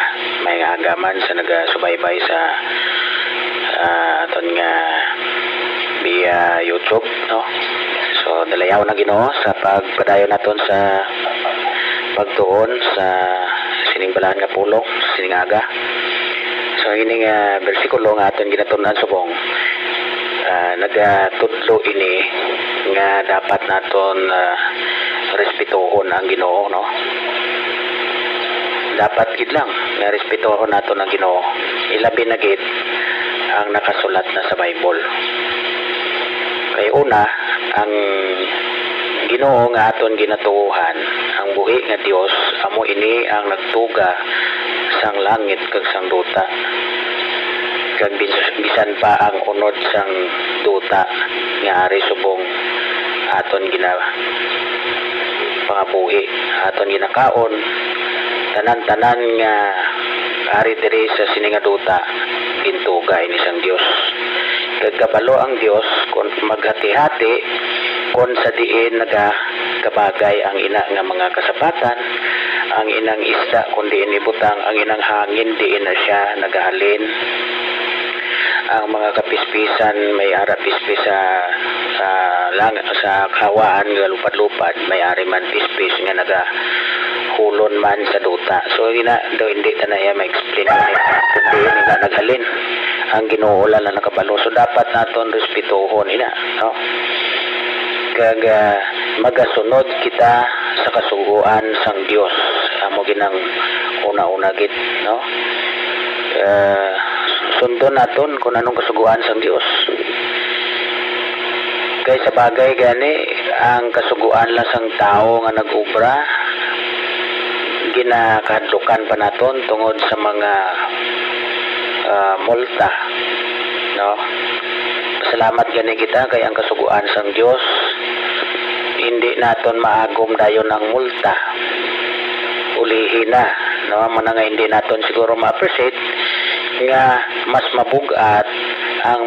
may aga man sa nagasubaybay sa, ah, aton nga via YouTube, no? So, dalayawon ang Ginoo sa pagpadayon naton sa pagtuon sa sining balaan nga pulong, sining aga. So, ini nga bersikulo nga aton ginatun-an subong, ah, nagatudlo ini nga dapat naton, ah, respetuhon ang Ginoo, no? Dapat gid lang nga respetuhon naton ang Ginoo, ilabi na gid ang nakasulat na sa Bible. Kay una, ang Ginoo nga aton ginatuohan, ang buhi nga Dios, amo ini ang nagtuga sang langit kag sang duta. Kag bis-, bisan pa ang unod sang duta nga ari subong aton gina-, pangabuhi, aton ginakaon, tanan-tanan nga ari diri sa sini nga duta, gintuga ini sang Dios. Kag kabalo ang Dios kon maghati-hati kon sa diin nagakabagay ang ina nga mga kasapatan, ang inang isda kon diin ibutang, ang inang hangin diin na sia nagahalin. Ang mga kapispisan may ara pispis sa, sa lang-, sa kahawaan nga lupad-lupad, may ari man pispis nga nagahulon man sa duta. So, ina, do, hindi ta na iya ma-explain ini. Kundi ini nga naghalin. Ang Ginoo lang na nakabalo. So, dapat naton respetuhon ina, no? Kag, ah, magasunod kita sa kasugoan sang Dios. Amo ginang una-una gid, no? Ah, sundon naton kung anong kasugoan sang Dios. Kay sa bagay gani, ang kasugoan lang sang tawo nga nag-obra, ginakahadlukan pa naton tungod sa mga, ah, multa, no? Salamat gani kita kay ang kasugoan sang Dios, hindi naton maagom dayon ang multa. Ulihi na, no? Amo na nga hindi naton siguro ma-appreciate nga mas mabug-at ang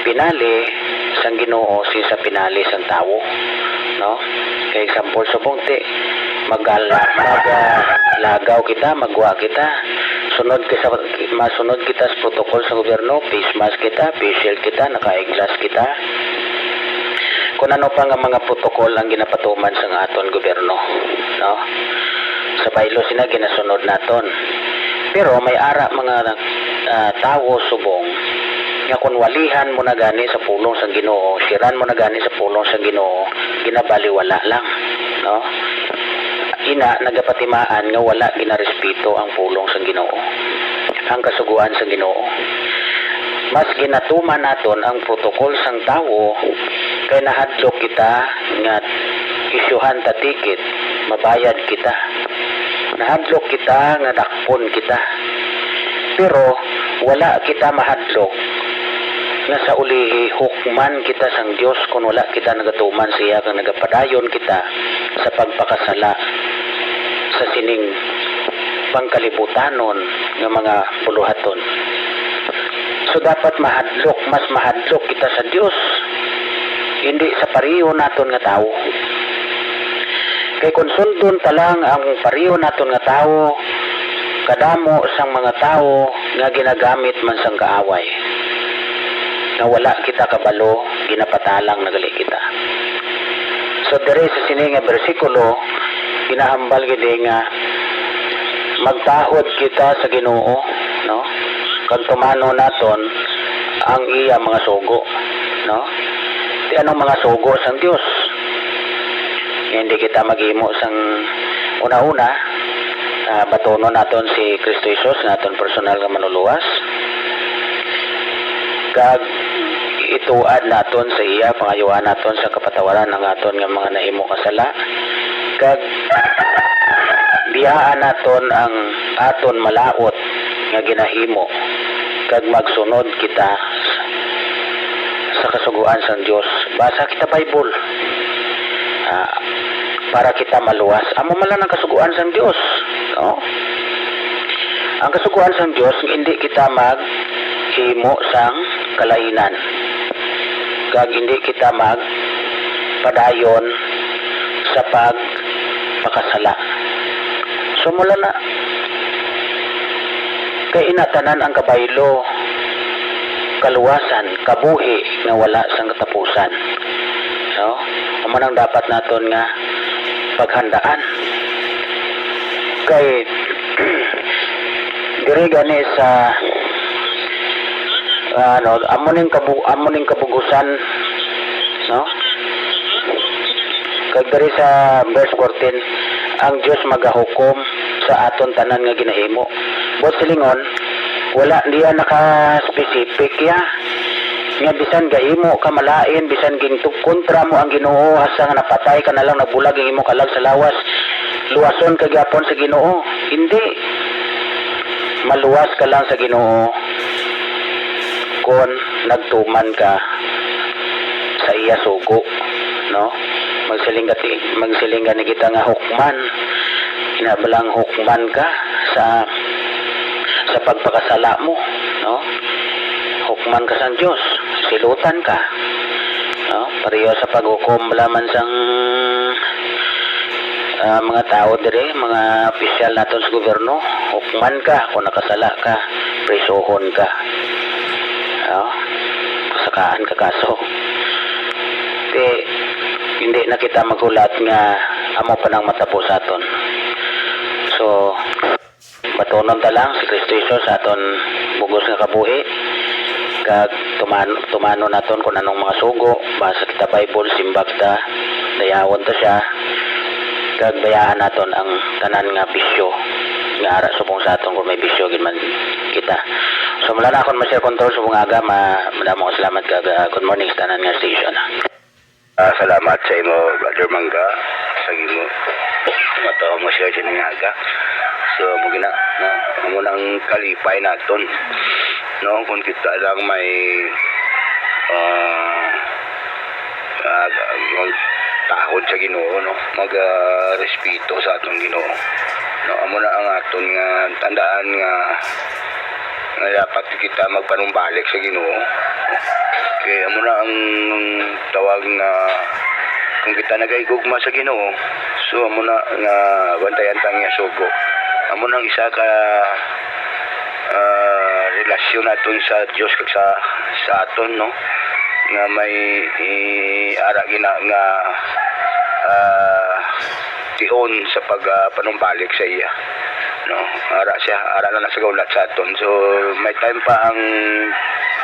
pinali sang Ginoo kaysa pinali sang tawo, no? Kay example, subong ti, magal-, mag, ah, lagaw kita, magwa kita. Sunod kita sa, masunod kita sa protocol sa gobyerno, face mask kita, face shield kita, naka-eyeglass kita. Kung ano pa nga mga protocol ang ginapatuman sang aton gobyerno, no? Sa baylo sina ginasunod naton. Pero may ara mga, ah, tawo subong nga kung walihan mo na gani sa pulong sang Ginoo, siran mo na gani sa pulong sang Ginoo, ginabaliwala lang, no? Ina, nagapatimaan nga wala ginarespeto ang pulong sang Ginoo, ang kasugoan sang Ginoo. Mas ginatuman naton ang protocol sang tawo kay nahadlok kita nga isyuhan ta ticket, mabayad kita. Nahadlok kita nga dakpon kita. Pero wala kita mahadlok nga sa ulihi hukman kita sang Dios kon wala kita nagatuman siya kag nagapadayon kita sa pagpakasala sa sining pangkalibutanon nga mga buluhaton. So, dapat mahadlok, mas mahadlok kita sa Dios, hindi sa pareho naton nga tawo. Kay kon sundon ta lang ang pareho naton nga tawo, kadamo sang mga tawo nga ginagamit man sang kaaway, nga wala kita kabalo, ginapatalang na gali kita. So, diri sa sini nga bersikulo, ginahambal gid nga magtahod kita sa Ginoo, no? Kag tumano naton ang iya mga sugo, no? Ti anong mga sugo sang Dios? Hindi kita maghimo sang una-una, ah, batunon naton si Kristo Jesus nga aton personal nga manuluwas. Kag ituad naton sa iya, pangayuan naton sa kapatawaran ang aton nga mga nahimo nga sala. Kag biyaan naton ang aton malaut nga ginahimo, kag magsunod kita sa kasugoan sang Dios. Basa kita Bible, ah, para kita maluwas. Amo man lang ang kasugoan sang Dios, no? Ang kasugoan sang Dios, hindi kita maghimo sang kalainan, kag hindi kita magpadayon sa pagpakasala. So, mula na, kay ina tanan ang kabaylo, kaluwasan, kabuhi nga wala sang katapusan. No? Amo nang dapat naton nga paghandaan. Kay, diri gani sa, ano, amo ning kabu-, amo ning kabugusan, no? Kag diri sa verse fourteen, ang Dios magahukom sa aton tanan nga ginahimo. Buot silingon, wala niya naka-specific ya nga bisan gahimo ka malain, bisan gintugkontra mo ang Ginoo, hasta nga napatay ka na lang, nagbulag ang imong kalag sa lawas, luwason ka gyapon sa Ginoo. Hindi. Maluwas ka lang sa Ginoo Kon nagtuman ka sa iya sugo, no? Magsiling ka ti-, magsiling gani kita nga hukman. Ina ba lang hukman ka sa, sa pagpakasala mo, no? Hukman ka sang Dios, silutan ka, no? Pareho sa paghukom bala man sang, ah, mga tawo diri, mga opisyal naton sa gobyerno, hukman ka kung nakasala ka, prisuhon ka. Oh, sakaan ka kaso. Di, hindi na kita maghulat nga amo pa nang matabo sa aton. So, batunon ta lang si Cristo Jesus sa aton bugos nga kabuhi. Kag tuman-, tumanon naton kung anong mga sugo, basa kita Bible, simba kita, dayawon ta siya. Kag bayaan naton ang tanan nga bisyo nga ara subong sa aton kung may bisyo gid man kita. So, mula na akon, Master Control, subong aga, ma-, madamo nga salamat kag, ah, good morning sa tanan nga station. Ah, salamat sa imo, Brother Mangga, sa imo matawa mo siya dyan nga aga. So, mo gina, no? Amo nang kalipay naton, no? Kung kita lang may, ah, ah, magtahod sa Ginoo, no? Mag, ah, respeto sa aton Ginoo. No, amo na ang aton nga tandaan nga, nga dapat kita magpanumbalik sa Ginoo. Kay amo na ang tawag nga kung kita nagahigugma sa Ginoo, so amo na nga bantayan ta ang iya sugo. Amo na ang isa ka, ah, relasyon naton sa Dios kag sa, sa aton, no? Nga may i-, ara gina nga, ah, tion sa pag, ah, panumbalik sa iya, no? Ara siya, ara na nasa gaulat sa aton. So, may time pa ang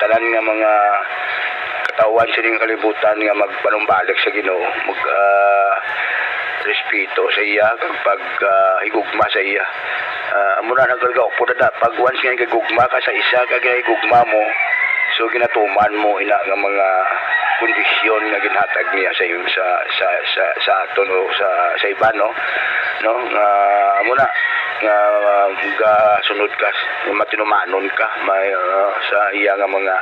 tanan nga mga katawhan sini nga kalibutan nga magpanumbalik sa Ginoo, mag, ah, respeto sa iya, kag pag, ah, higugma sa iya. Ah, amo na nagkagaupod na, pag once nga higugma ka sa isa, kag higugma mo, so ginatuman mo ina nga mga kondisyon nga ginhatag niya sa iyo, sa, sa, sa, sa aton o sa, sa iban, no? No? Nga, amo na, nga, ah, gasunod ka, matinumanon ka, may, ah, sa iya nga mga,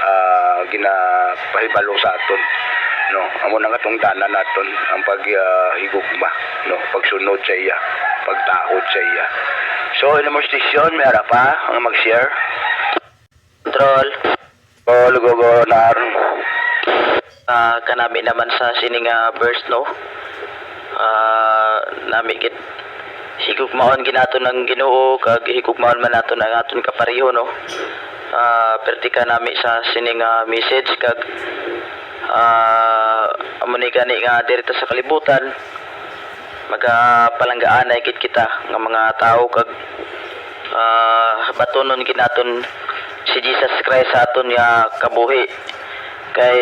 ah, ginapahibalo sa aton, no? Amo na nga tungdanan naton ang pag, ah, higugma, no? Pagsunod sa iya, pagtahod sa iya. So, ini mo station, may ara pa ang mag-share. Control. Oh, lugogo, Nar. Ah, kanami naman sa sini nga verse, no? Ah, nami gid. Higugmaon gid naton ang Ginoo, kag higugmaon man naton ang aton kapareho, no? Ah, perti ka nami sa sini nga message, kag, ah, amo ni gani nga diri ta sa kalibutan, magapalanggaanay gid kita nga mga tawo, kag, ah, batunon gid naton si Jesus Christ sa aton nga kabuhi. Kay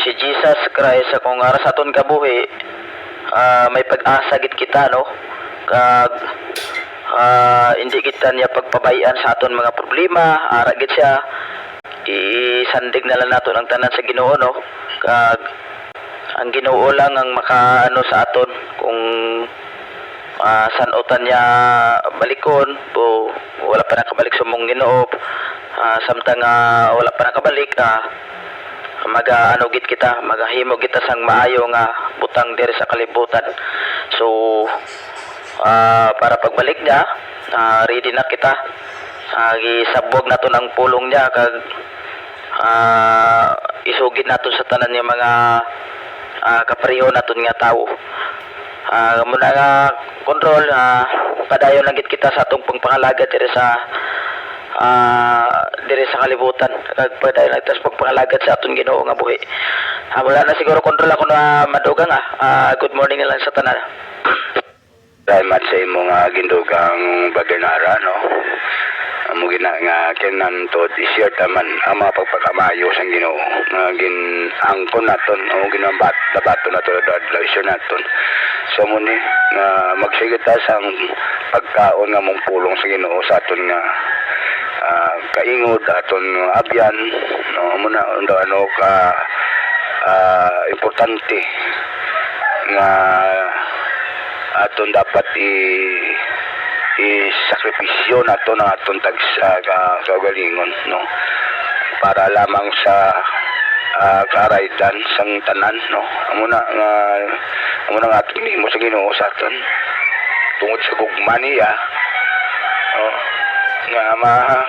si Jesus Christ, kung ara sa aton kabuhi, ah, may pag-asa gid kita, no? Kag, ah, hindi kita niya pagpabay-an sa aton mga problema, ara gid siya. Isandig na lang naton ang tanan sa Ginoo, no? Kag ang Ginoo lang ang makaano sa aton kung, ah, san-o ta niya balikon o wala pa nakabalik sa mong Ginoo. Ah, samtang, ah, wala pa nakabalik, ah, mag-, ah, ano gid kita, maghimo kita sang maayo nga butang diri sa kalibutan. So, ah, para pagbalik niya, ah, ready na kita. Ah, gisabwag naton ang pulong niya, kag, ah, isugid naton sa tanan nga mga, ah, kapareho naton nga tawo. Ah, muna nga, Control, ah, padayon lang gid kita sa atong pangpangalagad diri sa, ah, diri sa kalibutan. Kag padayon lang kita sa pagpangalagad sa aton Ginoo nga buhi. Ah, wala na siguro, Control, ako na madugang, ah. Ah, good morning na lang sa tanan. Salamat sa imo nga gindugang, Brother Nara, no? Amo gina nga kinantod, i-share ta man ang mga pagpakamaayo sang Ginoo nga gin-angkon naton o ginambat-, nabaton naton adlaw-adlaw, i-share naton. So, amo ni nga magsige ta sang pagkaon nga mong pulong sa Ginoo sa aton nga, ah, kaingod, aton nga abyan, no? Amo na, ano, ano ka, ah, importante nga aton dapat i-, isakripisyo nato ang aton tag-, ah, ka-, kaugalingon, no? Para lamang sa, ah, kaaraydan sang tanan, no? Amo na nga, amo na nga aton ginhimo sa Ginoo sa aton. Tungod sa gugma niya, no? Nga ma-,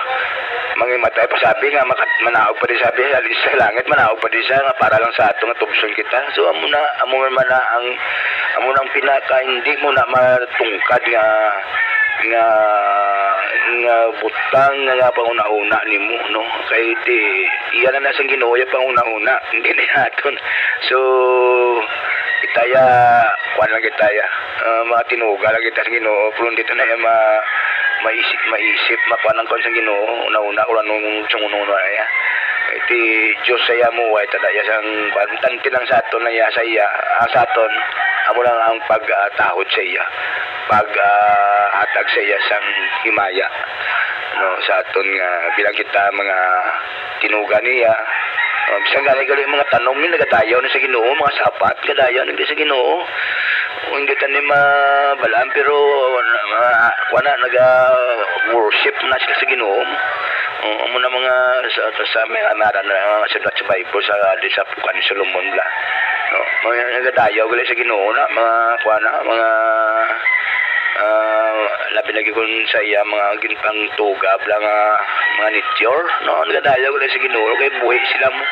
mangimatay pa, sabi nga, makat-, manaog pa di, sabi, halin sa langit, manaog pa di siya nga para lang sa ato nga tubson kita. So, amo na, amo man na ang, amo na ang pinaka, hindi mo na matungkad nga, nga, nga butang nga panguna-una nimo, no? Kay ti, iya na na sang Ginoo yung panguna-una, hindi na naton. So, kita ya, kuwan lang kita ya. Ah, mga tinuga lang kita sa Ginoo, pero hindi ta na ya ma-, maisip, maisip, makuha ng kuwan sa Ginoo, una-una, kung anong, kung ano-ano na ya. Iti Diyos sa iya mo, ay tada iya sang kuwan, tanti lang sa aton na iya sa iya, ah, sa aton, amo lang ang pagtahod sa iya, pag, ah, hatag sa iya sang himaya, no, sa aton nga bilang kita mga tinuga niya. Oh, bisan gani gali mga tanom ni nagadayaw na sa Ginoo, mga sapat, gadayaw na sa Ginoo. O, hindi ta ni mabalaan, pero, ah, kuwan na, naga-worship na sila sa Ginoo. Oh, amo na mga sa, sa, sa mga naran na, ah, sulat sa Bible, sa, di sa Pukan ni Solomon bla. No, mga nagadayaw gali sa Ginoo na, mga kuwan na, mga, ah, labi na gyud sa iya, mga ginpangtuga bla nga mga nature, no, nagadayaw gali sa Ginoo, kay buhi sila mo.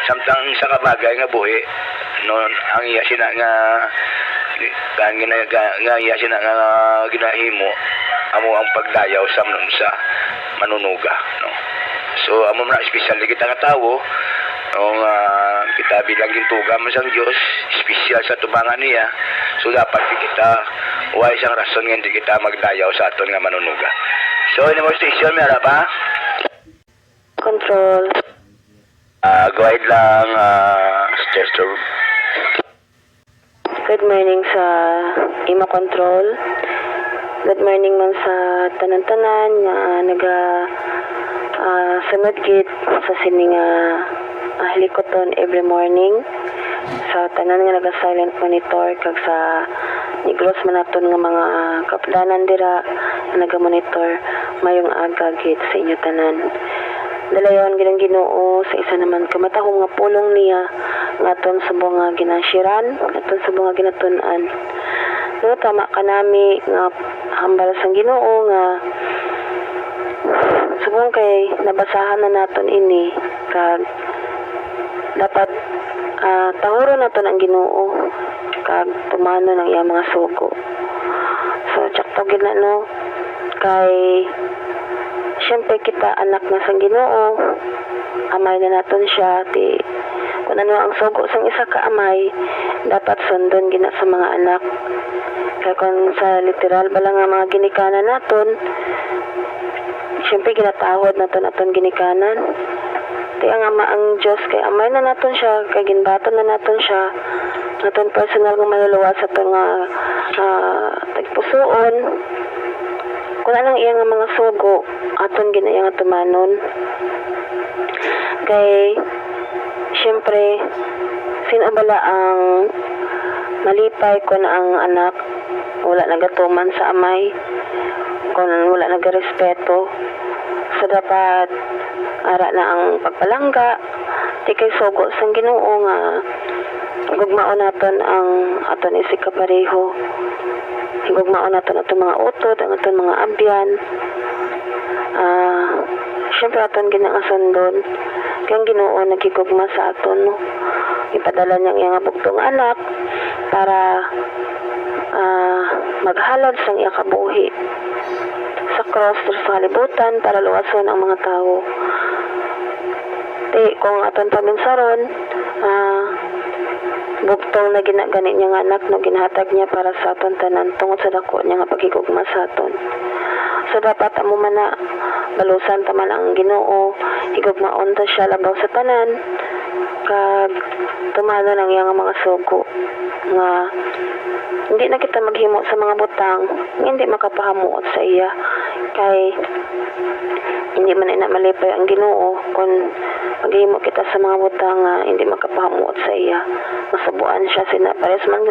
Samtang sa kabagay nga buhi, no, ang iya sina nga, nga, nga, nga iya sina nga ginahimo, amo ang pagdayaw sa, sa manunuga, no. So, amo man, espesyal kita nga tawo, no, nga kita bilang gintuga man sang Dios, espesyal sa tubangan niya. So, dapat di kita, wala sang rason nga hindi kita magdayaw sa aton nga manunuga. So, ini mo station, may ara pa? Control. Ah, go ahead lang, ah, Chester. Good morning sa imo control. Good morning man sa tanan-tanan nga naga, ah, sunod gid sa sini nga, ah, hilikuton every morning. Sa tanan nga naga-silent monitor kag sa Negros man naton nga mga kaupdanan dira nga naga-monitor, mayong aga gid sa inyo tanan. Dalayawon gid ang Ginoo sa isa naman ka matahom nga pulong niya nga aton subong nga ginashiran, aton subong nga ginatun-an. Pero tama ka nami nga hambal sang Ginoo nga subong kay nabasahan na naton ini, kag dapat, ah, tahuron naton ang Ginoo kag tumanon ang iyang mga sugo. So, tsakto gid na, no? Kay, siyempre, kita anak na sang Ginoo, amay na naton siya, ti, kung ano ang sugo sang isa ka amay, dapat sundon gina sa mga anak. Kay kung sa literal bala nga mga ginikanan naton, siyempre, ginatahod naton aton ginikanan. Ti ang Ama, ang Dios, kay amay na naton siya, kay ginbaton na naton siya, naton personal nga manluluwas sa aton nga, ah, tagpusoon. Kung anong iya nga mga sugo, aton gid na iya nga tumanon. Kay, siyempre, sino bala ang malipay kung ang anak wala nagatuman sa amay, kung wala nagarespeto? So, dapat ara na ang pagpalangga, ti kay sugo sang Ginoo nga gugmaon naton ang aton isig kapareho. Higugmaon naton aton mga utod, ang aton mga abyan. Ah, siyempre, aton gid nga sundon. Kay ang Ginoo naghigugma sa aton, no? Ipadala niya ang iyang bugtong nga anak para, ah, maghalad sang iya kabuhi sa krus diri sa kalibutan para luwason ang mga tawo. Ti, kung aton paminsaron, ah, bugtong na gina-, gani niya nga anak, no, ginahatag niya para sa aton tanan tungod sa dako niya nga paghigugma sa aton. So, dapat amo man na, balusan ta man ang Ginoo, higugmaon ta siya labaw sa tanan, kag tumanon ang iyang mga sugo, nga hindi na kita maghimo sa mga butang nga hindi makapahamuot sa iya, kay hindi man ina malipay ang Ginoo kon Maghimo kita sa mga butang nga hindi makapahamuot sa iya. Masubuan siya sina pares man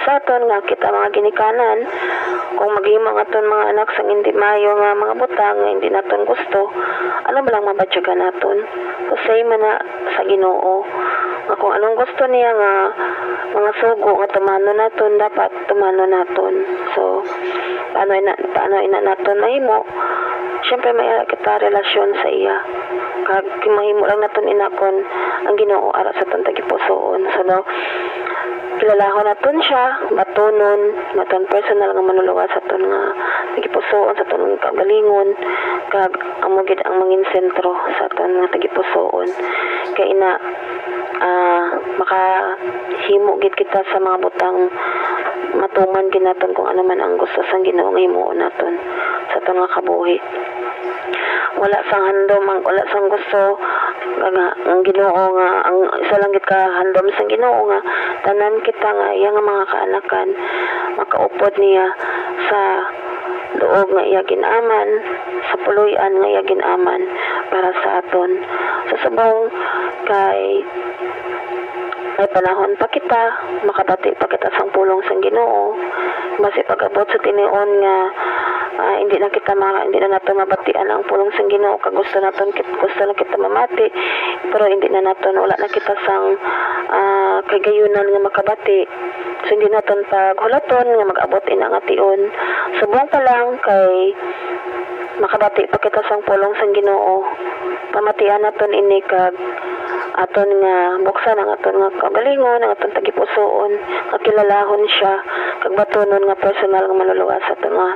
sa aton nga kita mga ginikanan. Kung maghimo ang aton mga anak sang hindi maayo nga mga butang nga hindi naton gusto, ano ba lang mabatyagan naton? So, same man na sa Ginoo, nga kung anong gusto niya nga mga sugo nga tumanon naton, dapat tumanon naton. So, paano ina, paano ina naton mahimo? Siyempre, may ara kita relasyon sa iya. Kag mahimo lang naton ina kon ang Ginoo ara sa aton tagipusoon. So, no, kilalahon naton siya, batunon, naton personal nga manluluwas sa aton nga tagipusoon, sa aton nga kaugalingon, kag amo gid ang mangin sentro sa aton nga tagipusoon. Kay ina, ah, makahimo gid kita sa mga butang matuman gid naton kung ano man ang gusto sang Ginoo nga himuon naton sa aton nga kabuhi. Wala sang handom ang, wala sang gusto nga ang Ginoo, nga ang isa lang gid ka handom sang Ginoo nga tanan kita nga iya nga mga kaanakan makaupod niya sa duog nga iya gin-aman, sa puloy-an nga iya gin-aman para sa aton. Sa subong kay may panahon pa kita, makabati pa kita sang pulong sang Ginoo. Basi pag-abot sa tinion nga, ah, hindi na kita ma-, hindi na nato mabatian ang pulong sang Ginoo, kag gusto naton kit-, gusto na kita mamati, pero hindi na naton, wala na kita sang, ah, kagayunan nga makabati. So, hindi naton paghulaton nga mag-abot ina nga tion. Subong pa lang kay makabati pa kita sang pulong sang Ginoo, pamatian naton ini kag aton nga buksan ang aton nga kaugalingon, ang aton tagipusoon, nga kilalahon siya, kag batunon nga personal nga manluluwas sa aton nga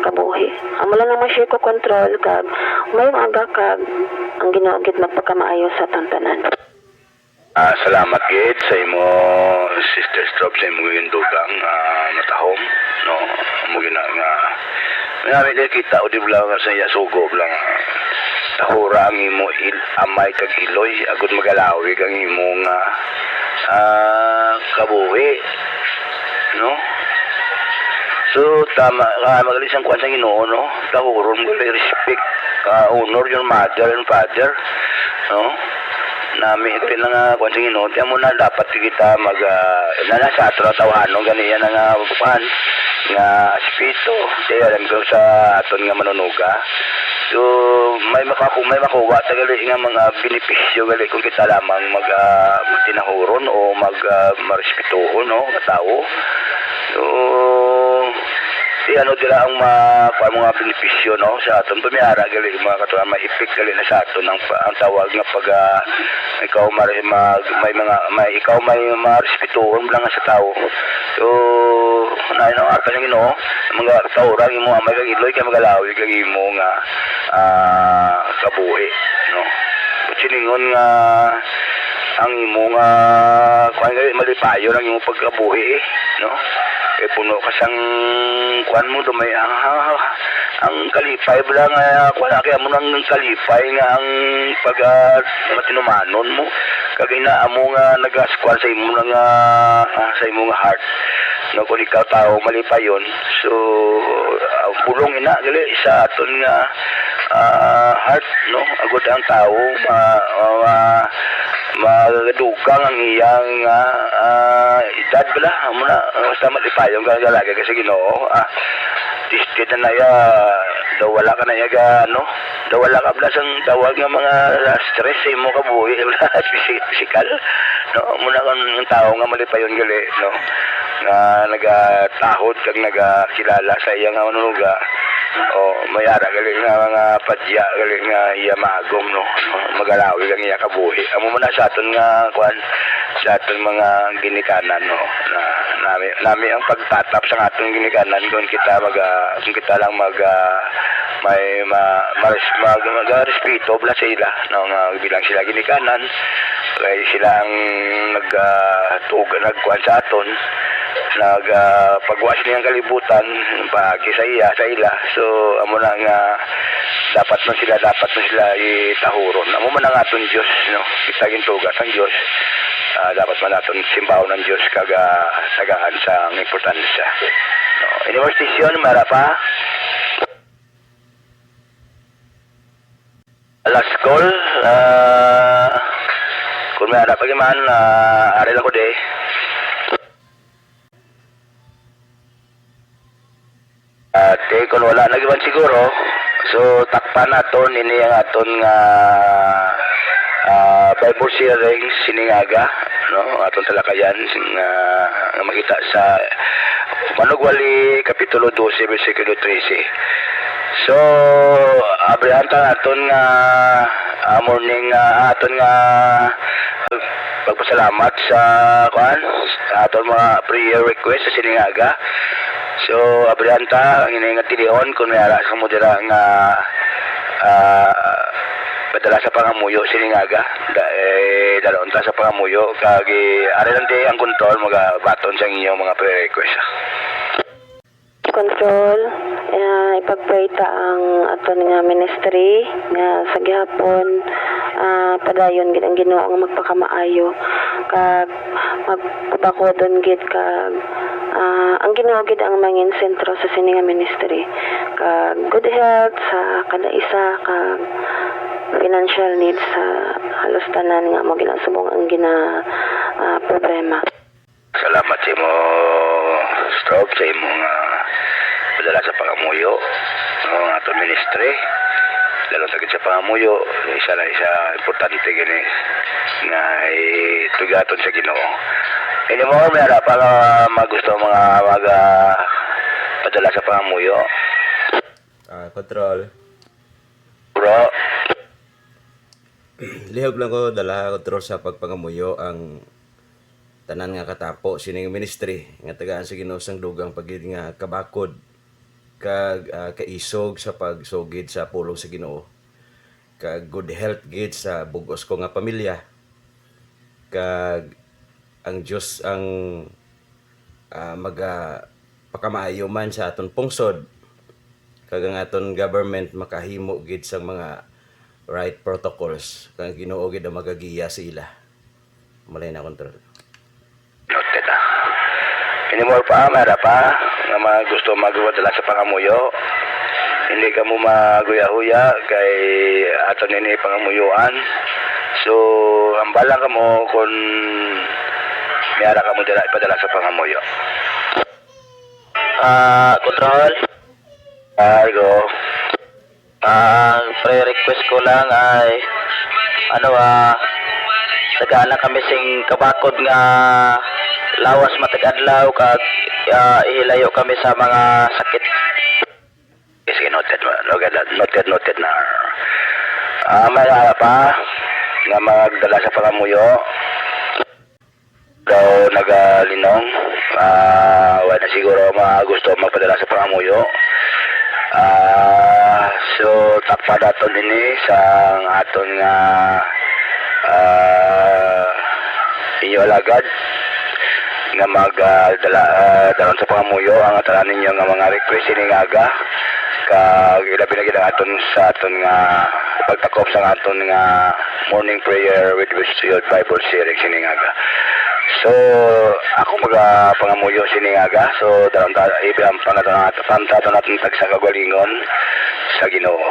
kabuhi. Amo lang ang ma-share ko, Kontrol, kag may maaga kag ang Ginoo gid magpakamaayo sa aton tanan. Ah, salamat gid sa imo, Sister Strobe, sa imo gindugang, ah, matahom, no? Amo gina nga, nami na kita, o di ba lang sa iya sugo lang, ah, tahura ang imo il-, amay kag iloy, agud magalawig ang imo nga, ah, kabuhi, no? So, tama, ah, magaling siyang kuwan sa Ginoo, no? Tahuron mo, respect, ah, honor your mother and father, no? Nami, ito na nga, kuwan sa Ginoo, tiyan mo na, dapat kita mag, ah, na, na sa ato, tawhanon, gani yan nga, kuwan, nga aspeto, kaya alam ko sa aton nga manunuga. So, may makaku-, may makuha ta gali nga mga benepisyo gali kung kita lamang mag, ah, magtinahuron o mag, ah, marespetuhon, no, nga tawo. So, di ano dira ang ma-, kuwan, mga benepisyo, no, sa aton pamiyara gali, mga katuan, may effect gali na sa aton ang pa-, ang tawag nga pag, ah, ikaw mari-, mag-, may mga, may, ikaw may marespetuhon lang sa tawo. So, na, na, ang Ginoo, mga tawo ra ang imo amay kag iloy kay magalawig ang imo nga, ah, kabuhi, no? Silingon nga ang imo nga, kuwan, gali, malipayon ang imo pagkabuhi, eh, no? Kay puno ka sang, kuwan mo, dumay, ah, ang kalipay bala nga, kuwan, kaya mo nang kalipay nga ang pag, ah, matinumanon mo. Kag ina amo nga nagaskuan sa imo nga, ah, sa imo nga heart. No, kung ikaw tawo malipayon, so, ah, bulong ina gali sa aton nga, ah, heart, no? Agud ang tawo ma-, ma-, ma-, madugang ang iyang, ah, ah, edad bala. Amo na, basta malipayon ka, galagay ka sa Ginoo, ah, tested na na iya, daw wala ka na iya ga, ano, daw wala ka bala sang tawag nga mga stress sa imo kabuhi, bala, physi-, physical, no? Amo na kung ang tawo nga malipayon gali, no? Nga nagatahod kag nagakilala sa iya nga manunuga, o may ara gali nga mga padya gali nga iya maagom, no? Magalawig ang iya kabuhi. Amo man na sa aton nga, kuwan, sa aton mga ginikanan, no? Na, nami, nami ang pagtatap sa aton ginikanan kung kita mag, ah, kung kita lang mag, ah, may ma-, mares-, mag, mag, ah, respeto bala sa ila, no, nga bilang sila ginikanan, kay sila ang nag, ah, tug-, nagkuan sa aton, nag, ah, pagwa sila ang kalibutan, paagi sa iya, sa ila. So, amo na nga dapat man sila, dapat man sila itahuron. Amo man ang aton Dios, no? Kita gintuga sang Dios. Ah, dapat man naton simbahon ang Dios kag, ah, tagaan sa ang importansya. No? Ini mo station, mara pa. Last call, ah, May ara pa man, ah, ari lang ko di. Ah, te, kung wala na gyud siguro, so takpan naton ini ang aton nga, ah, Bible sharing sining aga, no? Ang aton talakayan nga, nga makita sa Manugwali, Kapitulo dose, bersikulo trese. So, abrihan ta naton nga, ah, morning, ah, aton nga pagpasalamat sa, kuan, sa aton mga prayer request sa sining aga. So, abrihan ta ang ini nga tilion kung may ara sa mo dira nga, ah, padala sa pangamuyo sining aga. Da, eh, dalon ta sa pangamuyo kag, eh, ari lang di ang kontrol magabaton sa inyong mga prayer request. Control, ah, ipag-pray ta ang aton nga ministry nga sa gihapon, ah, padayon gid ang Ginoo nga magpakamaayo kag magpabakodon gid kag, ah, ang Ginoo gid ang mangin sentro sa sini nga ministry kag good health sa kada isa kag financial needs sa halos tanan nga mo ginasubong ang gina, ah, problema. Salamat sa imo, Stroke, sa imo nga padala sa pangamuyo, no, nga ato ministry. Lalo sa gid sa pangamuyo, isa na isa importante gini nga itugaton sa Ginoo. Anymore, may ara pa nga mag-, gusto mga mag, ah, padala sa pangamuyo? Ah, control. Bro. Lihog lang ko dala, control, sa pagpangamuyo ang tanan nga katapo sining ministry nga tagaan sa Ginoo sang dugang pa gid nga kabakod kag, ah, kaisog sa pagsugid sa pulong sa Ginoo, kag good health gid sa bug-os ko nga pamilya, kag ang Dios ang, ah, maga-, pakamaayo man sa aton pungsod, kag ang aton government makahimo gid sang mga right protocols, kag ang Ginoo gid ang magagiya sa ila. Malay na, control. Noted, ah. Anymore pa, may ara pa nga mga gusto magpadala sa pangamuyo? Hindi kamo maguya-huya kay aton ini pangamuyoan. So, hambal lang kamo kung may ara kamo dira ipadala sa pangamuyo. Ah, control. Ay, go. Ang prayer request ko lang ay, ano, ah, tagaan lang kami sing kabakod nga lawas matag adlaw kag, ah, ihilayo kami sa mga sakit. Sige, noted, noted, noted, noted na. Ah, may ara pa nga magdala sa pangamuyo. Daw nagalinong, ah, wala na siguro mga gusto magpadala sa pangamuyo. Ah, so, takpan naton ini sa aton nga, ah, inyo alagad nga mag, ah, dala, ah, dalon sa pangamuyo ang tanan ninyo nga mga request ini nga aga. Kag ilabi na gid ang aton sa aton nga pagtakop sa aton nga morning prayer with Westfield Bible Sharing sining aga. So, ako magapangamuyo sining aga. So, daron ta, ibigay ang pangatanatan natin tagsa kagalingon sa Ginoo.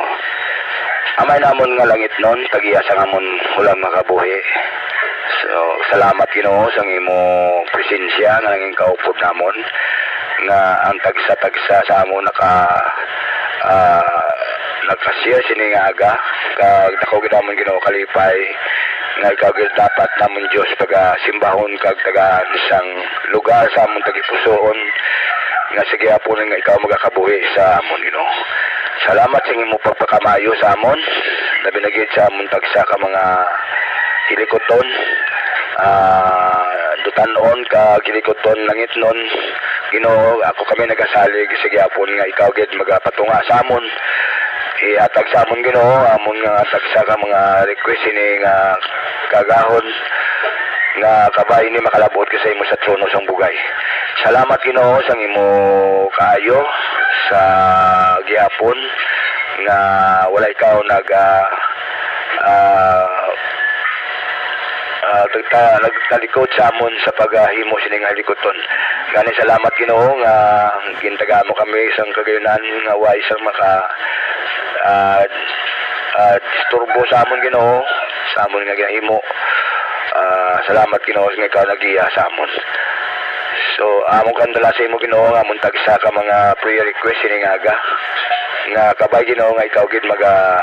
Amay namon nga langitnon, tagiya sa amon hulang makabuhi. So, salamat, Ginoo, sa imo presensya nga nangin kaupod namon, nga ang tagsa-tagsa sa amon naka, ah, naka-share sini nga aga, kag dako gid namon, Ginoo, kalipay nga ikaw gid dapat namon, Dios, pagasimbahon kag tagaan sang lugar sa amon tagipusoon, nga sa gihapon nga ikaw magakabuhi sa amon, Ginoo. Salamat sa imo pagpakamaayo sa amon, labi na gid sa amon tagsa ka mga hilikuton, ah, dutan-on kag hilikuton langitnon. Ginoo, ako kami nagasalig sa gihapon nga ikaw gid magapatunga sa amon. Ihatag sa amon, Ginoo, amon nga tagsa ka mga request ini nga kagahon, nga kabay ini makalabot ka sa imo sa trono sang bugay. Salamat, Ginoo, sang imo kaayo sa gihapon nga wala ikaw nag, ah, ah, ah, nagta-, nagtalikod sa amon sa paghimo sini nga likuton. Gani, salamat, Ginoo, nga gintagaan mo kami sang kagayunan nga way sang maka, ah, ah, disturbo sa amon, Ginoo, sa amon nga ginahimo. Ah, salamat, Ginoo, nga ikaw naggiya sa amon. So, amon kandala sa imo, Ginoo, nga amon tagsa ka mga prayer request sining aga, nga kabay, Ginoo, nga ikaw gid maga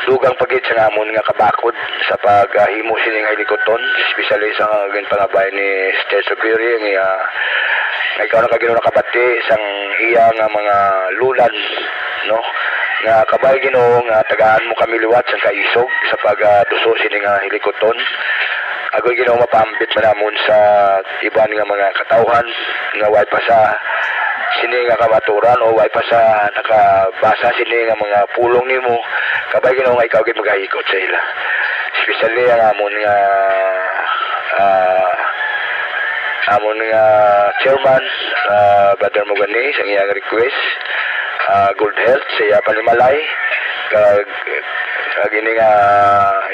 dugang pa gid sa amon nga kabakod sa paghimo sining hilikuton, especially sa nga ginpangabay ni Sister Superior nga, nga ikaw na ka, Ginoo, nakabati sang iya nga mga lulan, no? Nga kabay, Ginoo, nga tagaan mo kami liwat sang kaisog sa pagduso sini nga hilikuton. Agoy, Ginoo, mapaambit man namon sa iban nga mga katawhan nga way pa sa sini nga kamaturan o way pa sa nakabasa sini nga mga pulong nimo. Kabay, Ginoo, nga ikaw gid magahikot sa ila. Especially ang amon nga, ah, amon nga chairman, ah, Brother Mugani, sa iyang request, ah, good health sa iya panimalay, kag, kag ini nga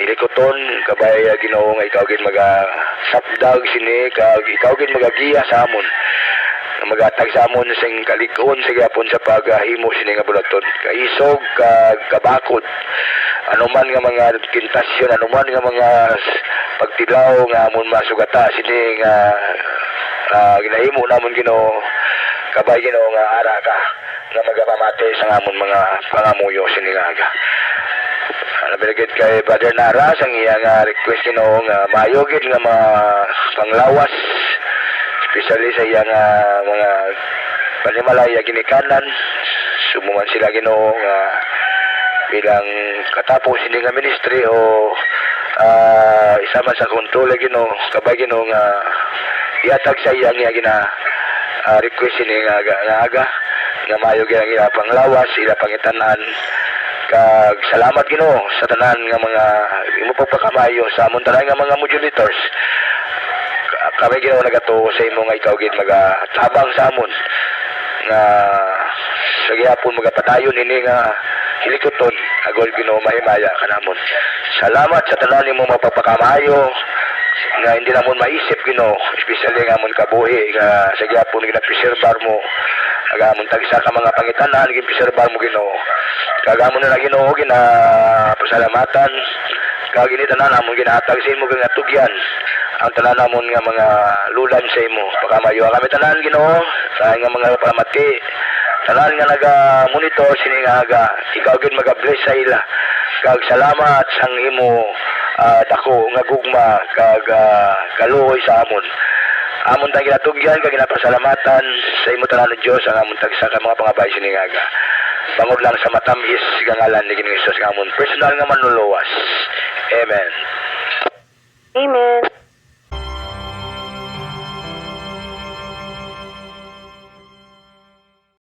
hilikuton, kabay, ah, Ginoo, nga ikaw gid magasapdag sini, kag ikaw gid magagiya sa amon, nga maghatag sa amon sing kalig-on sa gihapon sa paghimo sini nga bulaton. Kaisog, kag kabakod, anuman nga mga tentasyon, anuman nga mga s-, pagtilaw nga amon masugata sini nga, ah, ginahimo namon, Ginoo, kabay, Ginoo, nga ara ka nga magapamati sa amon mga pangamuyo sini nga aga. Labi na gid kay Brother Nara, sang iya nga request, Ginoo, nga maayo gid nga ma-, panglawas, especially sa iya nga mga panimalay nga ginikanan. Subo man sila, Ginoo, nga bilang katapo sini nga ministry o, ah, isa man sa kontrol, Ginoo, kabay, Ginoo, nga ihatag sa iya nga gina-, ah, request sini nga aga, nga aga, nga maayo gid ang ila panglawas, ila pangitanan. Kag salamat, Ginoo, sa tanan nga mga imo pagpakamaayo sa amon tanan nga mga modulators. Ka-, kami, Ginoo, nagatuo sa imo nga ikaw gid magatabang sa amon, nga sa gihapon magapadayon ini nga hilikuton, agod, Ginoo, mahimaya ka namon. Salamat sa tanan nimo mapagpakamaayo nga hindi namon maisip, Ginoo, especially nga amon kabuhi nga sa gihapon ginapreserbar mo, ang amon tagsa ka mga pangitanan ginpreserbar mo, Ginoo. Kag amon na, Ginoo, ginapasalamatan, kag ini tanan amon ginahatag sa imo nga tugyan ang tanan namon nga mga lulan sa imo. Pakamayo kami tanan, Ginoo, sa nga mga palamati, tanan nga naga-monitor sini nga aga, ikaw gid maga-bless sa ila. Kag salamat sang imo, ah, dako nga gugma kag, ah, kaluoy sa amon. Amon tang ginatugyan kag ginapasalamatan sa imo tanan, O Dios, ang amon tagsa ka mga pangabay sini nga aga. Bangod lang sa matamis nga ngalan ni Ginoong Jesus nga amon personal nga manluluwas. Amen. Amen.